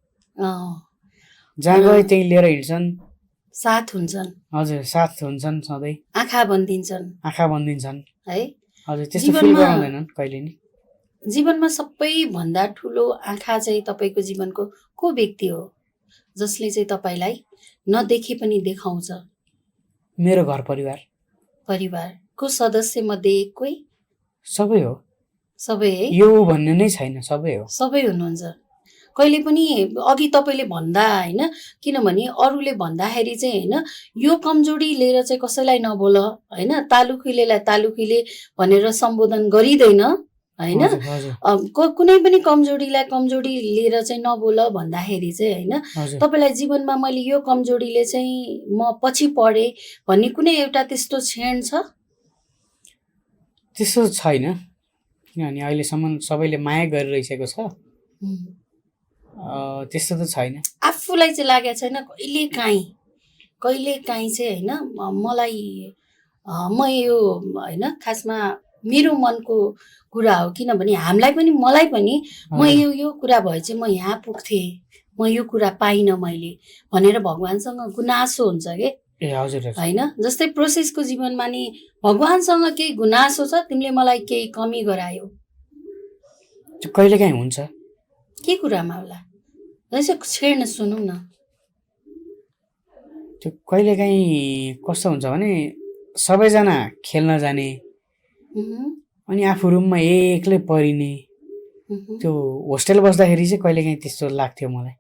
जहाँ गए त्यहीँ लिएर हिँड्छन्, साथ हुन्छन्। हजुर साथ हुन्छन् सधैँ, आँखा बन्दिन्छन् आँखा बनिदिन्छन् है। हजुर त्यस्तो फिल गराउँदैनन् कहिले नि। जीवनमा सबैभन्दा ठुलो आँखा चाहिँ तपाईँको जीवनको को व्यक्ति हो जसले चाहिँ तपाईँलाई नदेखे पनि देखाउँछ? मेरो घर परिवार, परिवारको सदस्य मध्ये एक कोही? सबै हो। सबै है, यो भन्ने नै छैन, सबै हो। सबै हुनुहुन्छ। कहिले पनि अघि तपाईँले भन्दा होइन, किनभने अरूले भन्दाखेरि चाहिँ होइन यो कमजोरी लिएर चाहिँ कसैलाई नबोल होइन, तालुखिलेलाई तालुखिले भनेर सम्बोधन गरिँदैन होइन। हजुर, हजुर, कुनै पनि कमजोरीलाई कमजोरी लिएर चाहिँ नबोल भन्दाखेरि चाहिँ होइन, हजुर। तपाईँलाई जीवनमा मैले यो कमजोरीले चाहिँ म पछि पढेँ भन्ने कुनै एउटा त्यस्तो क्षण छ? त्यस्तो छैन, किनभने अहिलेसम्म सबैले माया गरिरहेको छ। त्यस्तो त छैन। आफूलाई चाहिँ लागेको छैन कहिले काहीँ चाहिँ होइन मलाई म यो होइन खासमा मेरो मनको कुरा हो, किनभने हामीलाई पनि मलाई पनि म यो कुरा भए चाहिँ म यहाँ पुग्थेँ, म यो कुरा पाइनँ मैले भनेर भगवान्सँग गुनासो हुन्छ कि ए हजुर होइन। जस्तै प्रोसेसको जीवनमा नि भगवान्सँग केही गुनासो छ, तिमीले मलाई केही कमी गरायो, त्यो कहिलेकाहीँ हुन्छ। के कुरामा होला यसो छेड्न सुनौँ न। त्यो कहिलेकाहीँ कस्तो हुन्छ भने सबैजना खेल्न जाने अनि आफू रुममा एक्लै परिने, त्यो होस्टेल बस्दाखेरि चाहिँ कहिलेकाहीँ त्यस्तो लाग्थ्यो मलाई।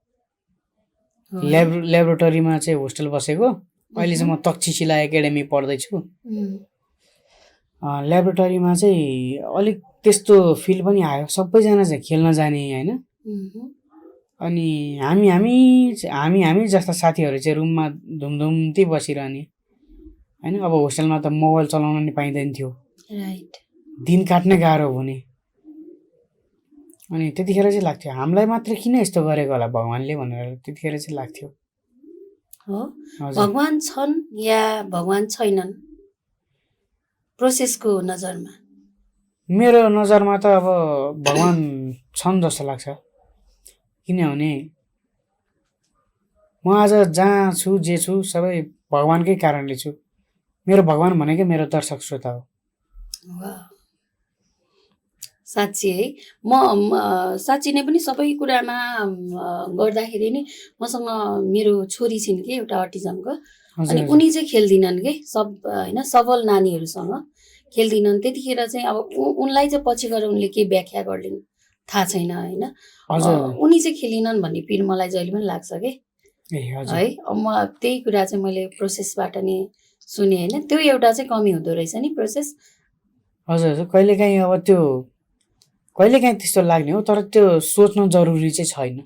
ल्याब्रोटरीमा चाहिँ होस्टेल बसेको, अहिले चाहिँ म तक्षशिला एकाडेमी पढ्दैछु। ल्याब्रोटरीमा चाहिँ अलिक त्यस्तो फिल पनि आयो, सबैजना चाहिँ खेल्न जाने होइन। अनि हामी जस्ता साथीहरू चाहिँ रुममा धुमधुम्ती बसिरहने होइन। अब होस्टेलमा त मोबाइल चलाउन नि पाइँदैन थियो, दिन काट्नै गाह्रो हुने। अनि त्यतिखेर चाहिँ लाग्थ्यो हामीलाई मात्र किन यस्तो गरेको होला भगवान्ले भनेर, त्यतिखेर चाहिँ लाग्थ्यो। हो भगवान् छन् या भगवान् छैनन् प्रोसेसको नजरमा? मेरो नजरमा त अब भगवान् छन् जस्तो लाग्छ, किनभने म आज जहाँ छु जे छु सबै भगवान्कै कारणले छु। मेरो भगवान् भनेकै मेरो दर्शक श्रोता हो। साँच्ची है, म साँच्ची नै पनि सबै कुरामा गर्दाखेरि नि मसँग मेरो छोरी छिन् कि एउटा अटिजमको, अनि उनी चाहिँ खेल्दिनन् कि सब होइन, सबल नानीहरूसँग खेल्दिनन्। त्यतिखेर चाहिँ अब उनलाई चाहिँ पछि गएर उनले के व्याख्या गर्लिन् थाहा छैन होइन। उनी चाहिँ खेलिनन् भन्ने पिर मलाई जहिले पनि लाग्छ कि है। म त्यही कुरा चाहिँ मैले प्रोसेसबाट नि सुने होइन, त्यो एउटा चाहिँ कमी हुँदो रहेछ नि प्रोसेस। हजुर हजुर, कहिलेकाहीँ अब त्यो कहिलेकाहीँ त्यस्तो लाग्ने हो, तर त्यो सोच्नु जरुरी चाहिँ छैन।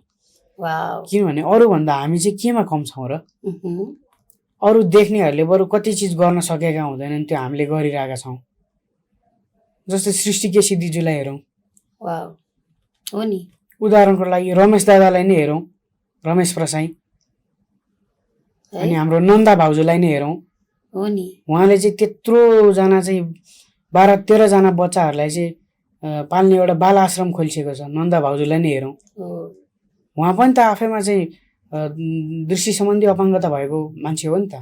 किनभने अरूभन्दा हामी चाहिँ केमा कम छौँ र? अरू देख्नेहरूले बरु कति चिज गर्न सकेका हुँदैनन्, त्यो हामीले गरिरहेका छौँ। जस्तै सृष्टि केसीज्यूलाई हेरौँ, हो नि। उदाहरणको लागि रमेश दादालाई नै हेरौँ, रमेश प्रसाई, अनि हाम्रो नन्दा भाउजूलाई नै हेरौँ, हो नि। उहाँले चाहिँ त्यत्रोजना चाहिँ 12-13 जना बच्चाहरूलाई चाहिँ पाल्ने एउटा बाल आश्रम खोलिसकेको छ। नन्दा भाउजूलाई नै हेरौँ, उहाँ पनि त आफैमा चाहिँ दृष्टि सम्बन्धी अपाङ्गता भएको मान्छे हो नि त।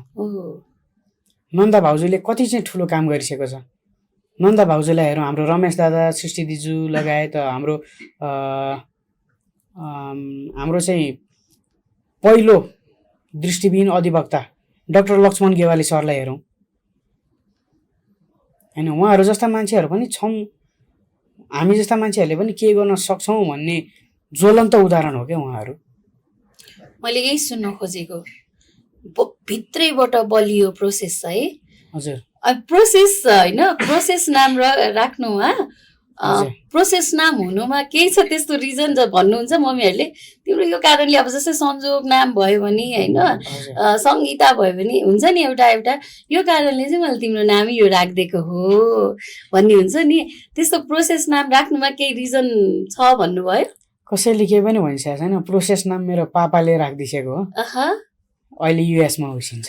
नन्दा भाउजूले कति चाहिँ ठुलो काम गरिसकेको छ। नन्दा भाउजूलाई हेरौँ, हाम्रो रमेश दादा, सृष्टि दिजु लगायत हाम्रो चाहिँ पहिलो दृष्टिविहीन अधिवक्ता डाक्टर लक्ष्मण गेवाली सरलाई हेरौँ होइन, उहाँहरू जस्ता मान्छेहरू पनि छौँ, हामी जस्ता मान्छेहरूले पनि के गर्न सक्छौँ भन्ने ज्वलन्त उदाहरण हो क्या उहाँहरू। मैले यही सुन्न खोजेको, भित्रैबाट बलियो प्रोसेस छ है। हजुर प्रोसेस होइन, प्रोसेस नाम राख्नु हजुर। प्रोसेस नाम हुनुमा केही छ त्यस्तो रिजन भन्नुहुन्छ मम्मीहरूले, तिम्रो यो कारणले, अब जस्तै संजोग नाम भयो भने होइन, हजुर सङ्गीता भयो भने हुन्छ नि एउटा यो कारणले चाहिँ मैले तिम्रो नामै यो राखिदिएको हो भन्ने हुन्छ नि, त्यस्तो प्रोसेस नाम राख्नुमा केही रिजन छ भन्नुभयो? कसैले केही पनि भनिसकेको छैन, प्रोसेस नाम मेरो पापाले राखिदिसेको हो, अहिले युएसमा उसिन्छ।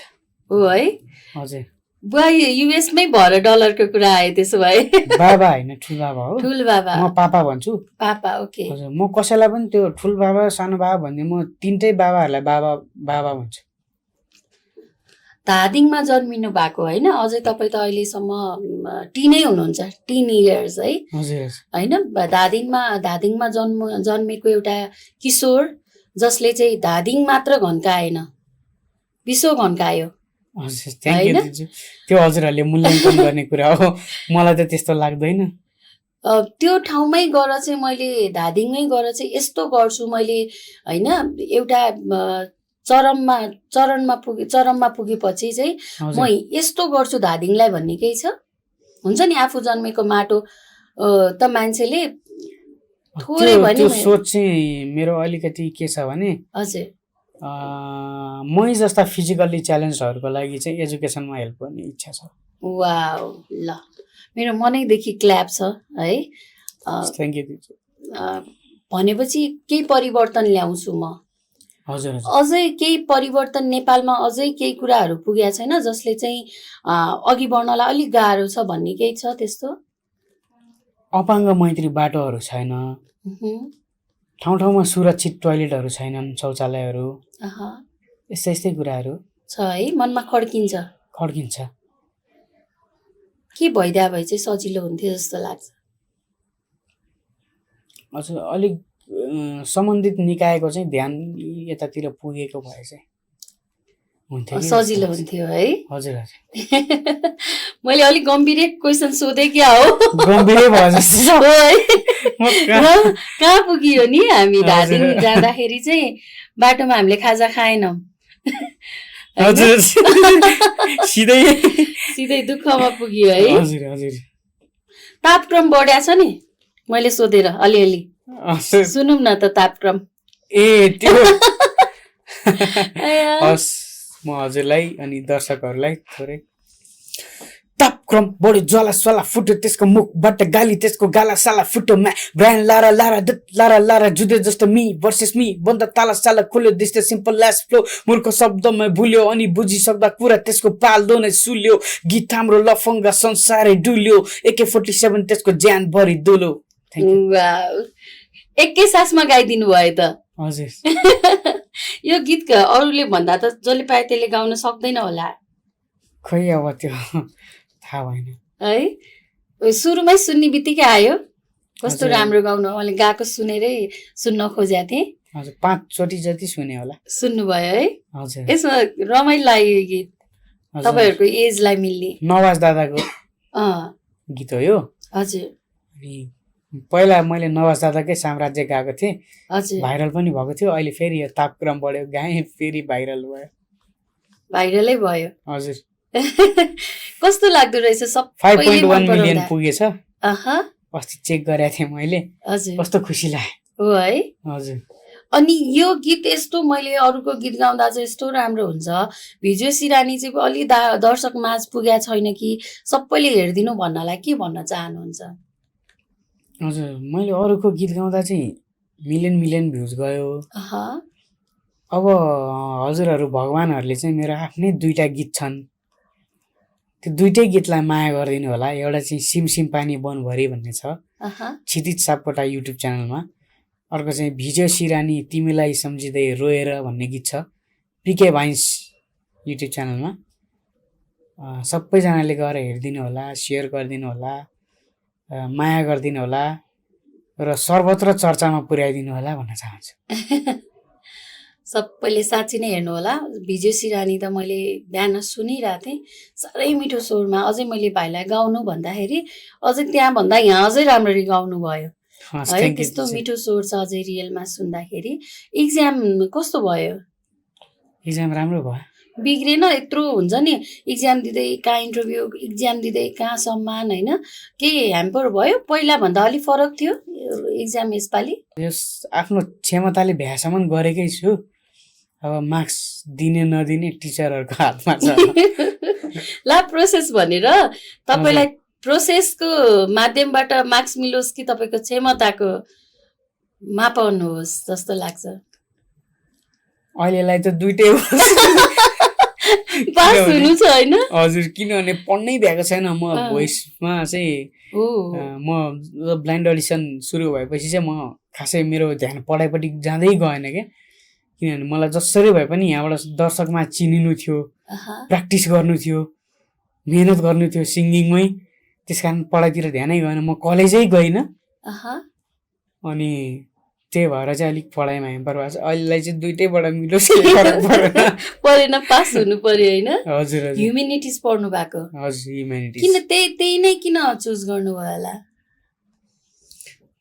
हो है, हजुर बुवा युएसमै भएर डलरको कुरा आयो त्यसो भए। बाबा होइन, ठुल बाबा हो, ठुल बाबा, म पापा भन्छु। पापा, ओके। हजुर, म कसैलाई पनि त्यो ठुल बाबा सानो बाबा भन्ने, म तिनटै बाबाहरूलाई बाबा बाबा भन्छु। धादिङमा जन्मिनु भएको होइन, अझै तपाईँ त अहिलेसम्म टिनै हुनुहुन्छ, टिन इयर्स है, हजुर होइन। धादिङमा जन्मेको एउटा किशोर जसले चाहिँ धादिङ मात्र घन्काएन, विश्व घन्कायो। हजुर, थ्याङ्क यू दिजु, त्यो हजुरहरूले मूल्याङ्कन गर्ने कुरा हो, मलाई त त्यस्तो लाग्दैन। त्यो ठाउँमै गएर चाहिँ मैले, धादिङमै गएर चाहिँ यस्तो गर्छु मैले होइन, एउटा चरममा पुगेपछि चाहिँ म यस्तो गर्छु धादिङलाई भन्ने केही छ? हुन्छ नि, आफू जन्मेको माटो त मान्छेले थोरै भने त्यो सोच चाहिँ मेरो अलिकति के छ भने, हजुर, मै जस्ता फिजिकल्ली च्यालेन्जहरूको लागि चाहिँ एजुकेसनमा हेल्प गर्ने इच्छा छ। वाउ, ल मेरो मनैदेखि क्ल्याप छ है। थ्याङ्क यू दिजु। भनेपछि केही परिवर्तन ल्याउँछु म। हजुर हजुर। अझै केही परिवर्तन नेपालमा अझै केही कुराहरू पुगेको छैन जसले चाहिँ अघि बढ्नलाई अलिक गाह्रो छ भन्ने केही छ त्यस्तो? अपाङ्ग मैत्री बाटोहरू छैन, ठाउँ ठाउँमा सुरक्षित टोयलेटहरू छैनन्, शौचालयहरू, यस्तै कुराहरू छ है, मनमा खड्किन्छ। के भइदिया भए चाहिँ सजिलो हुन्थ्यो जस्तो लाग्छ? हजुर, अलिक सम्बन्धित निकायको चाहिँ ध्यान यतातिर पुगेको भए चाहिँ हुन्थ्यो, सजिलो हुन्थ्यो है। हजुर हजुर। मैले अलिक गम्भीरै क्वेसन सोधेँ क्या हो, गम्भीरै भयो जस्तो है। कहाँ पुगियो नि हामी? धादिङ जाँदाखेरि चाहिँ बाटोमा हामीले खाजा खाएनौँ, हजुर, सिधै दुःखमा पुगियो है। हजुर हजुर। तापक्रम बढ्या छ नि, मैले सोधेर अलिअलि सुनौँ न त तापक्रम। त्यो हस्, म हजुरलाई अनि दर्शकहरूलाई थोरै तापक्रम बढ्यो, ज्वाला स्वाला फुट्यो त्यसको मुखबाट गाली, त्यसको गाला साला फुट्यो, ब्रान्ड लारा लारा लारा लारा जुधे जस्तो मी वर्सेस मी, बन्द ताला साला खुल्यो, दिस सिम्पल लास्ट फ्लो, मूर्ख शब्दमा भुल्यो अनि बुझिसक्दा कुरा त्यसको पाल्दो नै सुल्यो, गीत हाम्रो लफङ्गा संसारै डुल्यो, AK-47 त्यसको ज्यान भरि डुल्यो। एकै सासमा गाइदिनु भयो त। हजुर। यो गीत अरूले भन्दा त जसले पाए त्यसले गाउन सक्दैन होला, खै अब त्यो थाहा भएन है। सुरुमै सुन्ने बित्तिकै आयो कस्तो राम्रो गाउनु, मैले गाएको सुनेरै सुन्न खोजेको थिएँ। हजुर, 5 चोटि जति सुने होला। सुन्नुभयो है? हजुर। यसमा रमाइलो लाग्यो यो गीत, तपाईँहरूको एजलाई मिल्ने। नवाज दादाको गीत हो यो। हजुर। पहिला मैले नवाज दादाकै साम्राज्य गाएको थिएँ, हजुर, भाइरल पनि भएको थियो। अहिले फेरि यो तापक्रम बढ्यो गाएँ, फेरि भाइरल भयो। भाइरलै भयो। हजुर। कस्तो लाग्दो रहेछ? 5.1 मिलियन पुगेछ। अस्ति चेक गरेको थिएँ मैले। हजुर, कस्तो खुसी लाग्यो। हो है। हजुर। अनि यो गीत यस्तो, मैले अरूको गीत गाउँदा चाहिँ यस्तो राम्रो हुन्छ, भिजुअल सिरानी चाहिँ अलि दर्शक माझ पुगेको छैन कि सबैले हेरिदिनु भन्नलाई के भन्न चाहनुहुन्छ? हजुर, मैले अरूको गीत गाउँदा चाहिँ मिलियन भ्युज गयो। अब हजुरहरू भगवानहरूले चाहिँ मेरो आफ्नै 2टा गीत छन्, त्यो 2टै गीतलाई माया गरिदिनु होला। एउटा चाहिँ सिमसिम पानी बनभरि भन्ने छ, क्षितिज सापकोटा युट्युब च्यानलमा। अर्को चाहिँ भिज्यो सिरानी तिमीलाई सम्झिँदै रोएर भन्ने गीत छ, PK भाइन्स युट्युब च्यानलमा। सबैजनाले गएर हेरिदिनु होला, सेयर गरिदिनु होला। माया गरिदिनु होला र सर्वत्र चर्चामा पुर्याइदिनु होला भन्न चाहन्छु। सबैले साँच्ची नै हेर्नु होला। विजय सिरानी त मैले बिहान सुनिरहेको थिएँ, साह्रै मिठो स्वरमा। अझै मैले भाइलाई गाउनु भन्दाखेरि अझै त्यहाँभन्दा यहाँ अझै राम्ररी गाउनु भयो है। त्यस्तो मिठो स्वर छ अझै रियलमा सुन्दाखेरि। इक्जाम कस्तो भयो? इक्जाम राम्रो भयो। बिग्रेन? यत्रो हुन्छ नि, इक्जाम दिँदै कहाँ इन्टरभ्यू, इक्जाम दिँदै कहाँ सम्मान, होइन? केही ह्याम्पर भयो? पहिलाभन्दा अलिक फरक थियो इक्जाम यसपालि? आफ्नो क्षमताले भ्यासम्म गरेकै छु। अब मार्क्स दिने नदिने टिचरहरूको हातमा छ। ला प्रोसेस भनेर तपाईँलाई प्रोसेसको माध्यमबाट मार्क्स मिलोस् कि तपाईँको क्षमताको मापनुहोस् जस्तो लाग्छ? अहिलेलाई त दुइटै पास हुनु छ होइन? हजुर, किनभने पढ्नै भ्याएको छैन। म भोइसमा चाहिँ म ब्लाइन्ड अडिसन सुरु भएपछि चाहिँ म खासै मेरो ध्यान पढाइपट्टि जाँदै गएन क्या। किनभने मलाई जसरी भए पनि यहाँबाट दर्शकमा चिनिनु थियो, प्र्याक्टिस गर्नु थियो, मेहनत गर्नु थियो सिङ्गिङमै। त्यस कारण पढाइतिर ध्यानै गएन। म कलेजै गइनँ अनि त्यही भएर चाहिँ अलिक पढाइमा ह्याम्पर भएको छ। अहिलेलाई चाहिँ दुइटैबाट मिलोस् परेन, पास हुनु पर्यो होइन? हजुर हजुर। ह्युमेनिटिज पढ्नु भएको? हजुर, ह्युमेनिटिज। किन त्यही नै किन चुज गर्नुभयो होला?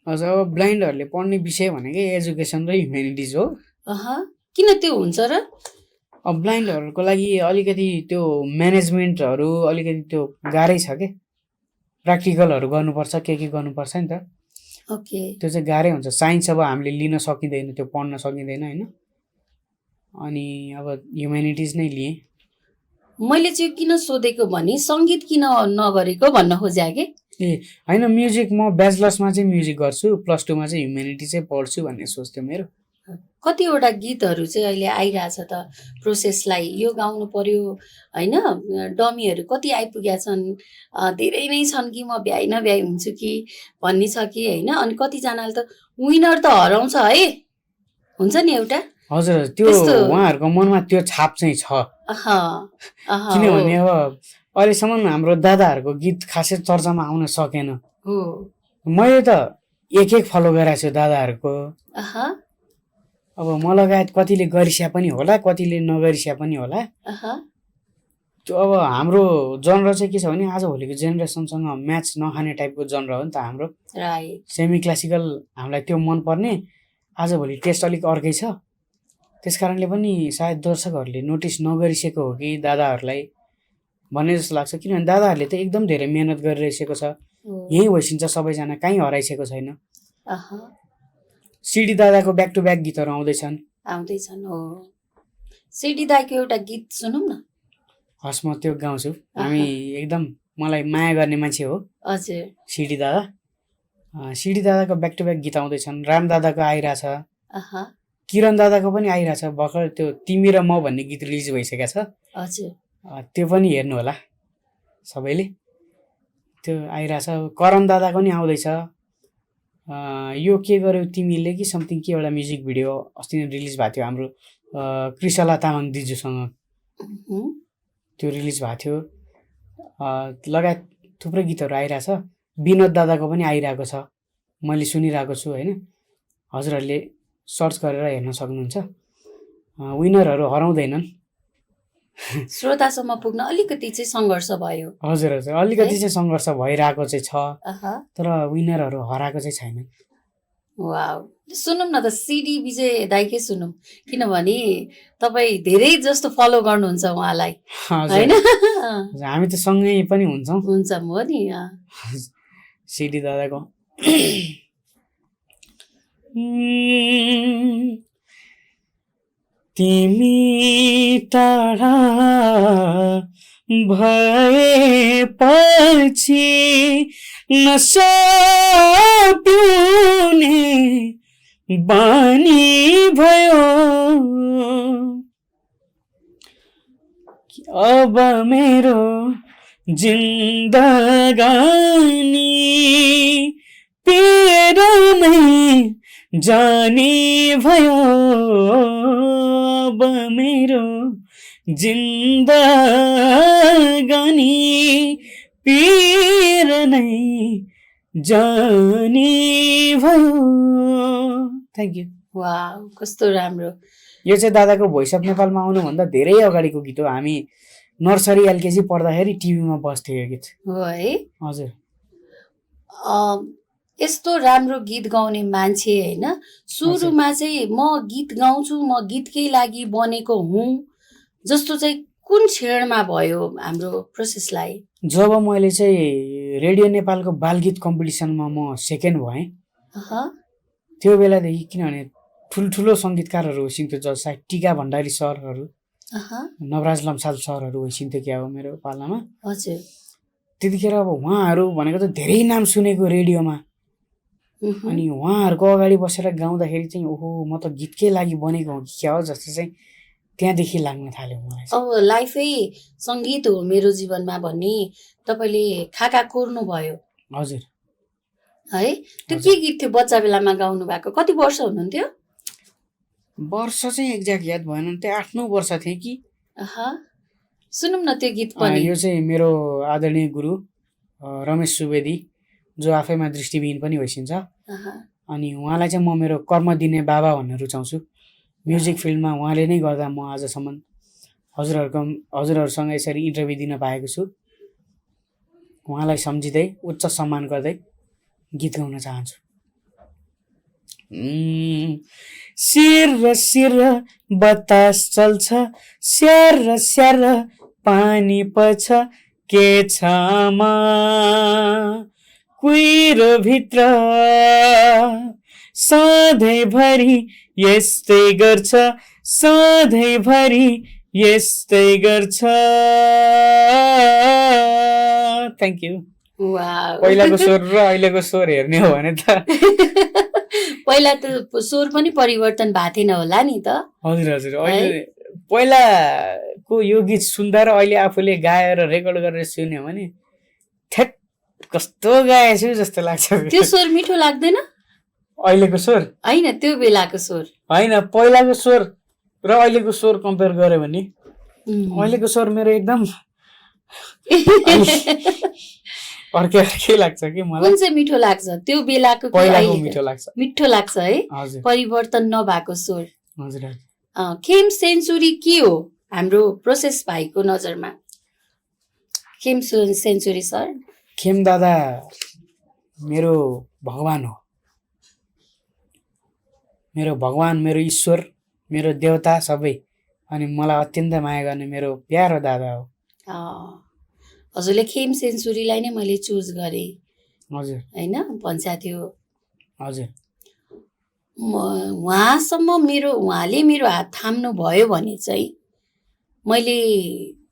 हजुर, अब ब्लाइन्डहरूले पढ्ने विषय भनेकै एजुकेसन र ह्युमेनिटिज हो। किन त्यो हुन्छ र? अब ब्लाइन्डहरूको लागि अलिकति त्यो म्यानेजमेन्टहरू अलिकति त्यो गाह्रै छ क्या। प्र्याक्टिकलहरू गर्नुपर्छ, के गर्नुपर्छ नि त। ओके। त्यो चाहिँ गाह्रै हुन्छ। साइन्स अब हामीले लिन सकिँदैन, त्यो पढ्न सकिँदैन होइन। अनि अब ह्युमेनिटिज नै लिएँ। मैले चाहिँ किन सोधेको भने सङ्गीत किन नगरेको भन्न खोजेँ कि? ए होइन, म्युजिक म ब्याचलर्समा चाहिँ म्युजिक गर्छु, +2मा चाहिँ ह्युमेनिटी चाहिँ पढ्छु भन्ने सोच थियो मेरो। कतिवटा गीतहरू चाहिँ अहिले आइरहेछ त प्रोसेसलाई यो गाउनु पर्यो होइन? डमीहरू कति आइपुगेका छन्? धेरै नै छन् कि म भ्याइ नभ्याइ हुन्छु कि भन्ने छ कि होइन? अनि कतिजनाले त विनर त हराउँछ है, हुन्छ नि एउटा। हजुर, त्यो उहाँहरूको मनमा त्यो छाप चाहिँ छ। किनभने अब अहिलेसम्म हाम्रो दादाहरूको गीत खासै चर्चामा आउन सकेन। मैले त एक फलो गराएको छु दादाहरूको। अब म लगायत कतिले गरिस्या पनि होला, कतिले नगरिस्या पनि होला। त्यो अब हाम्रो जनर चाहिँ के छ भने आजभोलिको जेनेरेसनसँग म्याच नखाने टाइपको जनर हो नि त हाम्रो। सेमी क्लासिकल हामीलाई त्यो मनपर्ने, आजभोलि टेस्ट अलिक अर्कै छ। त्यस कारणले पनि सायद दर्शकहरूले नोटिस नगरिसकेको हो कि दादाहरूलाई भन्ने जस्तो लाग्छ। किनभने दादाहरूले त एकदम धेरै मेहनत गरिरहेको छ। यही होइसिन्छ सबैजना, कहीँ हराइसकेको छैन। सिडी दादाको ब्याक टु ब्याक गीतहरू आउँदैछन्। हो। सिडी दाईको एउटा गीत सुनौँ न। हस्, म त्यो गाउँछु। हामी एकदम, मलाई माया गर्ने मान्छे हो हजुर सिडी दादा। सिडी दादाको ब्याक टु ब्याक गीत आउँदैछन्। राम दादाको आइरहेछ, किरण दादाको पनि आइरहेछ। भर्खर त्यो तिमी र म भन्ने गीत रिलिज भइसकेको छ। हजुर, त्यो पनि हेर्नु होला सबैले। त्यो आइरहेछ। करण दादाको नि आउँदैछ। यो के गर्यो तिमीले कि समथिङ के एउटा म्युजिक भिडियो अस्ति नै रिलिज भएको थियो हाम्रो कृषला तामाङ दिजूसँग। त्यो रिलिज भएको थियो। लगायत थुप्रै गीतहरू आइरहेछ। विनोद दादाको पनि आइरहेको छ, मैले सुनिरहेको छु होइन। हजुरहरूले सर्च गरेर हेर्न सक्नुहुन्छ। विनरहरू हराउँदैनन्। श्रोतासम्म पुग्न अलिकति चाहिँ सङ्घर्ष भयो। हजुर हजुर, अलिकति चाहिँ सङ्घर्ष भइरहेको चाहिँ छ, तर विनरहरू हराएको चाहिँ छैन। वाउ, सुनौँ न त सिडी विजय दाइकै सुनौँ, किनभने तपाईँ धेरै जस्तो फलो गर्नुहुन्छ उहाँलाई होइन? हामी त सँगै पनि हुन्छौँ। हुन्छ म नि सिडी दादाको तिमी टाढा भएपछि नसपिउने बानी भयो, अब मेरो जिन्दगानी तेरोमै जाने भयो, अब मेरो जिन्दगानी पिर नै जाने भयो। Thank you. वाउ कस्तो राम्रो। यो चाहिँ दादाको भोइस अफ नेपालमा आउनुभन्दा धेरै अगाडिको गीत हो। हामी नर्सरी एलकेजी पढ्दाखेरि टिभीमा बस्थ्यो यो गीत। हो है। हजुर। यस्तो राम्रो गीत गाउने मान्छे होइन सुरुमा चाहिँ म गीत गाउँछु म गीतकै लागि बनेको हुँ जस्तो चाहिँ कुन क्षणमा भयो हाम्रो प्रोसेसलाई? जब मैले चाहिँ रेडियो नेपालको बालगीत कम्पिटिसनमा म सेकेन्ड भएँ त्यो बेलादेखि, किनभने ठुल्ठुलो सङ्गीतकारहरू होइसिन्थ्यो जसलाई टिका भण्डारी सरहरू, नवराज लम्साल सरहरू होइसिन्थ्यो क्या हो मेरो पालामा। हजुर। त्यतिखेर अब उहाँहरू भनेको त धेरै नाम सुनेको रेडियोमा, अनि उहाँहरूको अगाडि बसेर गाउँदाखेरि चाहिँ ओहो म त गीतकै लागि बनेको हो कि क्या हो जस्तो चाहिँ त्यहाँदेखि लाग्न थाल्यो मलाई। अब लाइफै सङ्गीत हो मेरो जीवनमा भन्ने तपाईँले खाका कोर्नु भयो। हजुर। है त्यो के गीत थियो बच्चा बेलामा गाउनु भएको? कति वर्ष हुनुहुन्थ्यो? वर्ष चाहिँ एक्ज्याक्ट याद भएन, त्यो 8-9 वर्ष थिएँ कि। सुनौँ न त्यो गीत पनि। यो चाहिँ मेरो आदरणीय गुरु रमेश सुवेदी जो आफैमा दृष्टिविहीन पनि होइसिन्छ, अनि उहाँलाई चाहिँ म मेरो कर्म दिने बाबा भन्न रुचाउँछु। म्युजिक फिल्डमा उहाँले नै गर्दा म आजसम्म हजुरहरूसँग यसरी इन्टरभ्यू दिन पाएको छु। उहाँलाई सम्झिँदै उच्च सम्मान गर्दै गीत गाउन चाहन्छु। शिर र शिर बतास चल्छ, स्यार र स्यार पानी पर्छ, के छ आमा कुहिरो भित्र सधैँभरि यस्तै गर्छ, सधैँभरि यस्तै गर्छ। Thank you. पहिलाको स्वर र अहिलेको स्वर हेर्ने हो भने त पहिला त स्वर पनि परिवर्तन भएको थिएन होला नि त? हजुर हजुर। अहिले पहिलाको यो गीत सुन्दा र अहिले आफूले गाएर रेकर्ड गरेर सुन्यो भने ठ्याक कस्तो गाएछु जस्तो लाग्छ। त्यो स्वर मिठो लाग्दैन? अहिलेको स्वर होइन, त्यो बेलाको स्वर होइन, पहिलाको स्वर र अहिलेको स्वर कम्पेयर गर्यो भने अहिलेको स्वर मेरो एकदम अर्कै लाग्छ कि मलाई। कुन चाहिँ मिठो लाग्छ? त्यो बेलाको पहिलाको मिठो लाग्छ। मिठो लाग्छ है, परिवर्तन नभएको स्वर। हजुर। खेम सेन्चुरी के हो हाम्रो प्रोसेस भाइको नजरमा? Khem century sir? खेम दादा मेरो भगवान हो, मेरो भगवान, मेरो ईश्वर, मेरो देवता सबै, अनि मलाई अत्यन्त माया गर्ने मेरो प्यारो दादा हो। हजुरले खेम सेन्चुरीलाई नै मैले चुज गरेँ। हजुर। होइन भन्छ थियो। हजुर। उहाँले मेरो हात थाम्नु भयो भने चाहिँ मैले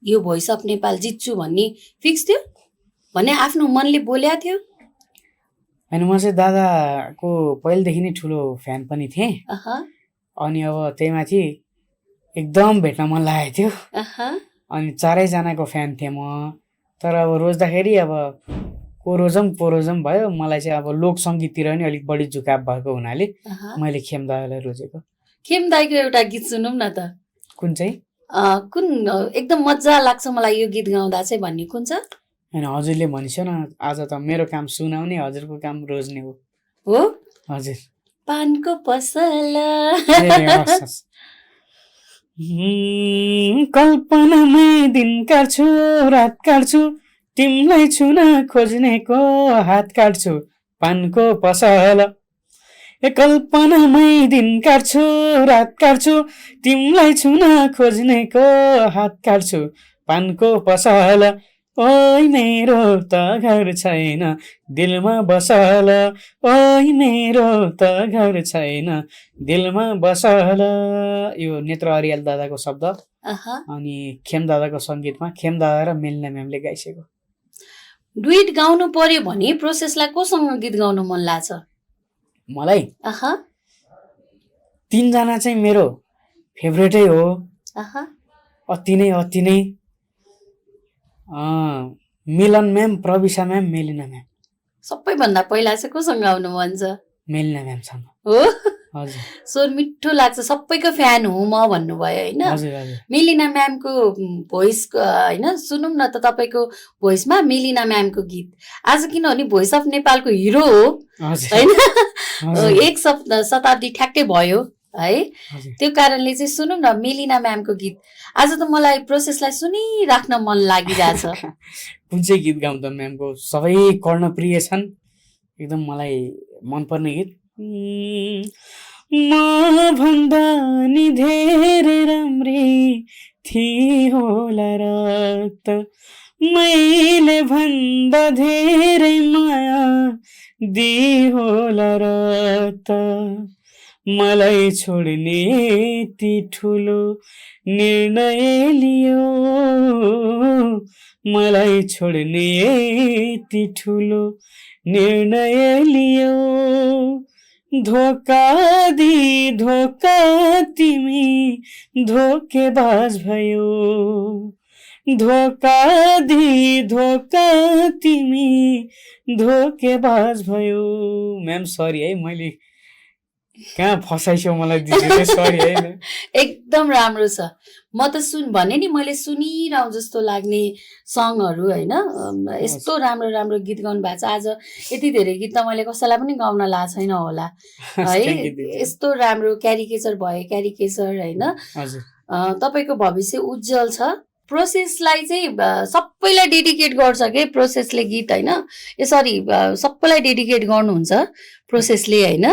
यो भोइस अफ नेपाल जित्छु भन्ने फिक्स थियो भने आफ्नो मनले बोल्या थियो। होइन, म चाहिँ दादाको पहिलेदेखि नै ठुलो फ्यान पनि थिएँ, अनि अब त्यही माथि एकदम भेट्न मन लागेको थियो, अनि चारैजनाको फ्यान थिएँ म। तर अब रोज्दाखेरि अब पोरोजम भयो। मलाई चाहिँ अब लोक सङ्गीततिर नि अलिक बढी झुकाव भएको हुनाले मैले खेम दादालाई रोजेको। खेम दाईको एउटा गीत सुनौँ न त। कुन चाहिँ? कुन एकदम मजा लाग्छ मलाई यो गीत गाउँदा चाहिँ भन्ने कुन छ? होइन, हजुरले भनिसक्यो न, आज त मेरो काम सुनाउने, हजुरको काम रोज्ने हो। हो हजुर। पानको पसल कल्पनामै दिन काट्छु, रात काट्छु, तिमीलाई छुन खोज्नेको हात काट्छु, पानको पसल। कल्पनामै दिन काट्छु, रात काट्छु, तिमीलाई छुन खोज्नेको हात काट्छु, पानको पसल। ओइ मेरो त घर छैन दिलमा बसल, ओइ मेरो त घर छैन दिलमा बसल। यो नेत्र अरियाल दादाको शब्द अनि खेम दादाको सङ्गीतमा खेम दादा र मेलिना म्यामले गाइसकेको। डुइट गाउनु पर्यो भने प्रोसेसलाई कोसँग गीत गाउनु मन लाग्छ? मलाई 3 जना चाहिँ मेरो फेभरेटै हो, अति नै Milan ma'am, Prabisha ma'am, Melina ma'am. सबैभन्दा पहिला चाहिँ कोसँग गाउनु मन छ? मेलिना म्यामसँग। हो हजुर स्वर मिठो लाग्छ, सबैको फ्यान हुँ म भन्नुभयो होइन। हजुर हजुर मेलिना म्यामको भोइसको होइन, सुनौँ न त तपाईँको भोइसमा मेलिना म्यामको गीत। आज किनभने भोइस अफ नेपालको हिरो हो हजुर होइन, हजुर एक शताब्दी ठ्याक्कै भयो है, हजुर त्यो कारणले चाहिँ सुनौँ न मेलिना म्यामको गीत। आज त मलाई प्रोसेसलाई सुनिराख्न मन लागिरहेछ। कुन चाहिँ गीत गाउँ त म्यामको? सबै कर्णप्रिय छन्, एकदम मलाई मनपर्ने गीत। म भन्दा नि धेरै राम्री थिए होला र त, मैले भन्दा धेरै माया दिए होला र त, मलाई छोड्ने यति ठुलो निर्णय लियो, मलाई छोड्ने यति ठुलो निर्णय लियो, धोका दि धोका तिमी धोकेबाज भयो, धोका दि धोका तिमी धोकेबाज भयो। म्याम सरी है, मैले कहाँ फसाइसो मलाई दिदीले, सरी है। एकदम राम्रो छ। म त भने नि मैले सुनिरहँ जस्तो लाग्ने सङहरू होइन, यस्तो राम्रो राम्रो गीत गाउनु भएको छ। आज यति धेरै गीत त मैले कसैलाई पनि गाउन लाएको छैन होला है, यस्तो राम्रो क्यारिकेचर भयो, क्यारिकेचर होइन। तपाईँको भविष्य उज्जवल छ। प्रोसेसलाई चाहिँ सबैलाई डेडिकेट गर्छ के प्रोसेसले गीत होइन, सरी सबैलाई डेडिकेट गर्नुहुन्छ प्रोसेसले होइन।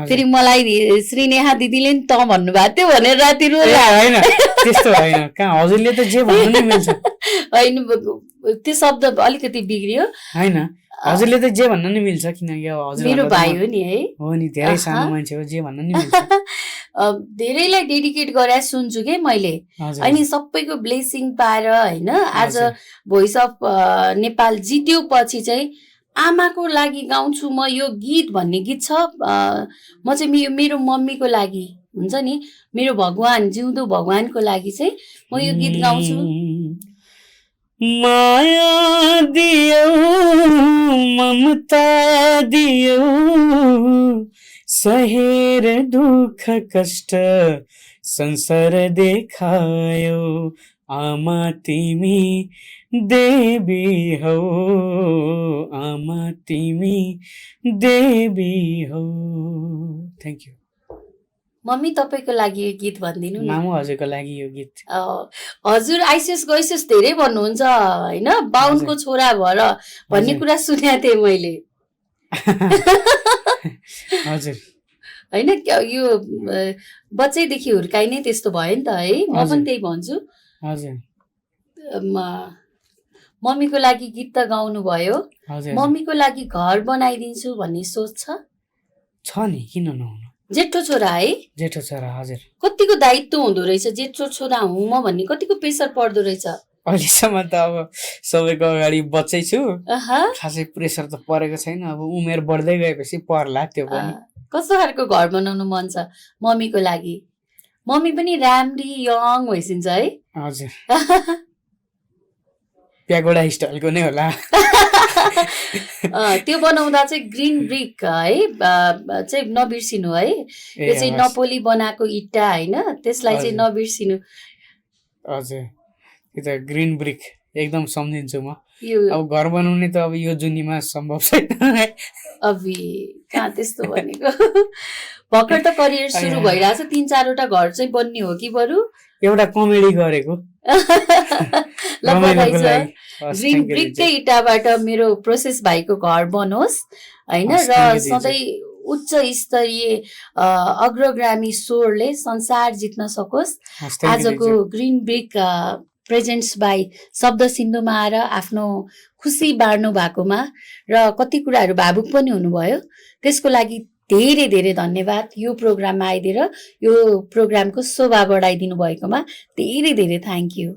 फेरि मलाई श्रीनेहा दिदीले नि त भन्नुभएको थियो भनेर राति होइन त्यस्तो होइन, कहाँ हजुरले त जे भन्नु नि मिल्छ होइन, त्यो शब्द अलिकति बिग्रियो होइन, हजुरले त जे भन्न नि मिल्छ, किनकि हजुर मेरो भाइ हो नि है, हो नि, धेरै सानो मान्छे हो, जे भन्न नि मिल्छ। धेरैलाई डेडिकेट गरे सुन्छु के मैले, अनि सबैको ब्लेसिङ पाएर होइन आज भोइस अफ नेपाल जित्यो पछि चाहिँ आमाको लागि गाउँछु म यो गीत भन्ने गीत छ। म चाहिँ मेरो मम्मीको लागि हुन्छ नि, मेरो भगवान जिउँदो भगवानको लागि चाहिँ म यो गीत गाउँछु। माया दियो ममता दियो, सहेर दुःख कष्ट संसार देखायो, आमा तिमी देवी हौ, आमा तिमी देवी हौ। Thank you. मम्मी तपाईँको लागि यो गीत भनिदिनु न। मामु हजुरको लागि यो गीत। हजुर आइसिएस गइसिएस धेरै भन्नुहुन्छ होइन, बाहुनको छोरा भएर भन्ने कुरा सुनेको थिएँ मैले हजुर होइन, यो बच्चैदेखि हुर्काइ नै त्यस्तो भयो नि त है, म पनि त्यही भन्छु। हजुर मम्मीको लागि गीत त गाउनु भयो, मम्मीको लागि घर बनाइदिन्छु भन्ने सोच छ नि, किन नहुनु। जेठो छोरा है, जेठो छोरा हजुर। कतिको दायित्व हुँदो रहेछ, जेठो छोरा हुँ म भन्ने कतिको प्रेसर पर्दो रहेछ। अहिलेसम्म त अब सबैको अगाडि बच्चै छु, खासै प्रेसर त परेको छैन। अब उमेर बढ्दै गएपछि पर्ला त्यो पनि। कस्तो खालको घर बनाउनु मन छ मम्मीको लागि? मम्मी पनि राम्री यङ भइसिन्छ है। हजुर प्यागोडा स्टाइलको नै होला। त्यो बनाउँदा चाहिँ ग्रिन ब्रिक है चाहिँ नबिर्सिनु है, त्यो चाहिँ नपोली बनाएको इट्टा होइन, त्यसलाई चाहिँ नबिर्सिनु। हजुर त्यो त ग्रिन ब्रिक एकदम सम्झिन्छु म। अब घर बनाउने त अब यो जुनीमा सम्भव छैन। अबि कहाँ त्यस्तो भनेको, भर्खर त करियर सुरु भइरहेछ, 3-4वटा घर चाहिँ बन्ने हो कि बरु? एउटा कमेडी गरेको। ल बधाई छ। ग्रिन ब्रिककै इटाबाट मेरो प्रोसेस भाइको घर बनोस् होइन, र सधैँ उच्च स्तरीय अग्रगामी स्वरले संसार जित्न सकोस्। आजको ग्रिन ब्रिक प्रेजेन्ट्स बाई शब्द सिन्धुमा आएर आफ्नो खुसी बाँड्नु भएकोमा र कति कुराहरू भावुक पनि हुनुभयो, त्यसको लागि धेरै धेरै धन्यवाद। यो प्रोग्राममा आइदिएर यो प्रोग्रामको शोभा बढाइदिनु भएकोमा धेरै धेरै थ्याङ्क यू।